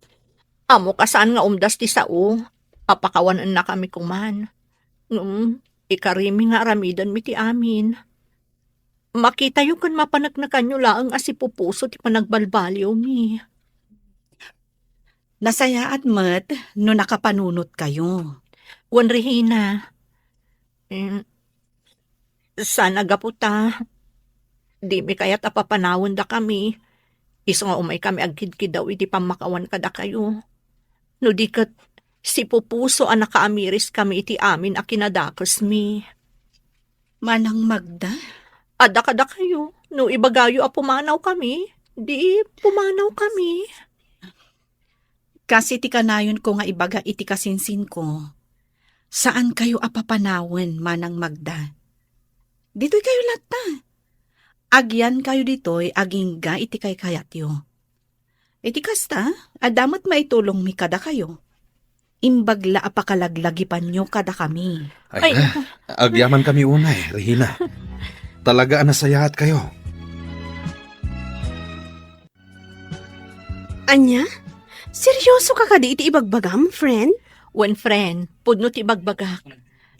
Ammok a saan nga umdas ti sao a pakawanannakami koman. Ngem, ikarimi nga aramidenmi ti amin. Makitayo ken mapaneknekanyo laeng a sipupuso ti panagbalbaliwmi. Nasayaat met no nakapanunotkayo. Wen, Regina, em, saan a gapu ta dimi kayat a papanawendakami, isu nga umaykami agkidkiddaw iti pammakawan kadakayo. No di ket, sipupuso a nakaamiriskami iti amin a kinadakesmi. Manang Magda? Adda kadakayo, no ibagayo a pumanawkami, di pumanawkami. Kas iti kanayonko nga ibaga iti kasinsinko, saankayo a papanawen, Manang Magda. Ditoykayo latta. Agyankayo ditoy agingga iti kaykayatyo. Iti kasta, adda met maitulongmi kadakayo. Imbag la a pakalaglagipanyo kadakami. Ay, ay, ah, agyamankami unay, Regina. Talaga a nasayaatkayo. Ania? Seryoso ka kadi iti ibagbagam, friend? Wen, friend, pudno ti ibagbagak.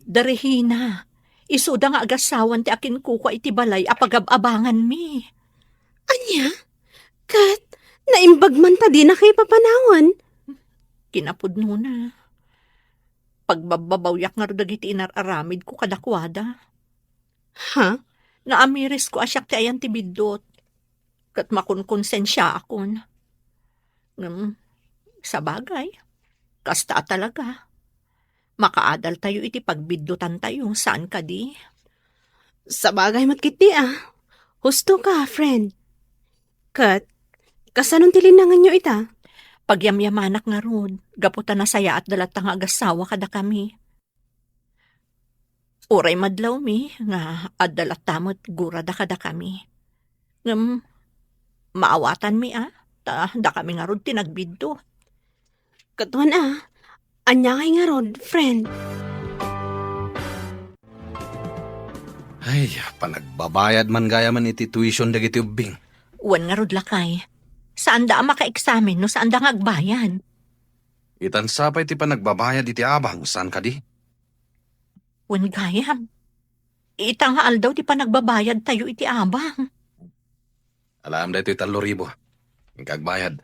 Da Regina, isuda nga agasawan ti akinkukua iti balay a pagab-abanganmi. Ania? Ket naimbag man ta dinakayo papanawen? Kinapudnona, pagbabbabawiak ngarud dagiti inar-aramidko kadakuada. Ha? Naamirisko a siak ti ayan ti biddut. Ket makunkonsensiaakon. Ngem, sabagay, kasta a talaga. Makaadaltayo iti pagbiddutantayo, saan kadi? Sabagay met ketdi a. Husto ka, friend. Ket, kasanon ti linnanganyo ita? Pagyamyamanak ngarud, gapu ta nasayaatda latta nga agassawa kadakami. Uray madlawmi nga adda latta met gurada kadakami. Ngem, maawatanmi a, ta dakami ngarud ti nagbiddut. Ket wen a, ania ngay ngarud, friend? Ay, panagbabayad man gayamen iti tuition dagiti ubbing. Wen ngarud, lakay. Saanda a makaeksamen no saanda nga agbayad. Itan sa pay ti panagbabayad iti abang, saan kadi? Wen gayam. Ita nga aldaw ti panagbabayadtayo iti abang. Alaem daytoy tallo ribu. Inka agbayad.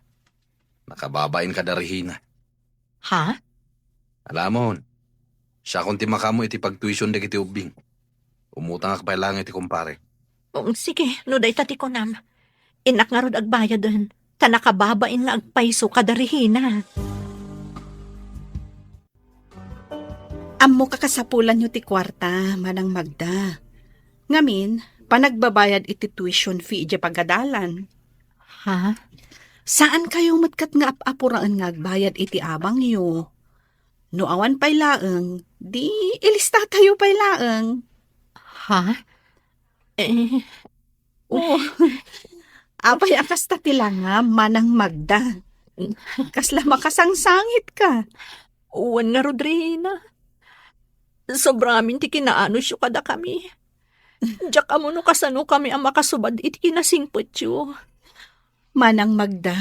Nakababain kada Regina. Ha? Alamon, siakon ti makaammo iti pagtuition dagiti ubbing. Umutangak pay laeng iti kumpare. Um, sige, no dayta ti kunam. Innak ngarud agbayaden, ta nakababain nga agpayso kada Regina. Ammok a kasapulanyo ti kuarta, Manang Magda. Ngamin, panagbabayad iti tuition fee idiay pagadalan. Ha? Saankayo met ket nga ap-apuraen nga agbayad iti abangyo. No awan pay laeng, di ilistatayo pay laeng. Ha? Eh, oh. Apay a kasta ti langam, Manang Magda? Kasla makasangsangitka? Wen ngarud, Regina. Sobra amin ti kinaanusyo kadakami. Diak ammo no kasanokami a makasubad iti kinasingpetyo. Manang Magda?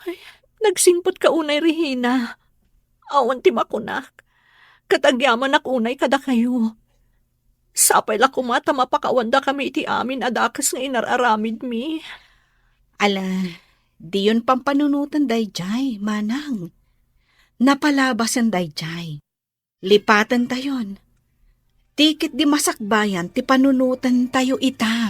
Ay, nagsingpetka unay, Regina. Awan ti makunak. Ket agyamanak unay kadakayo. Sapay la koma ta mapakawandakami iti amin a dakes nga inar-aramidmi. Ala, diyon pampanunoten daydiay, manang. Napalabasen daydiay. Lipatentayon. Ti ketdi masakbayan ti panunotentayo ita.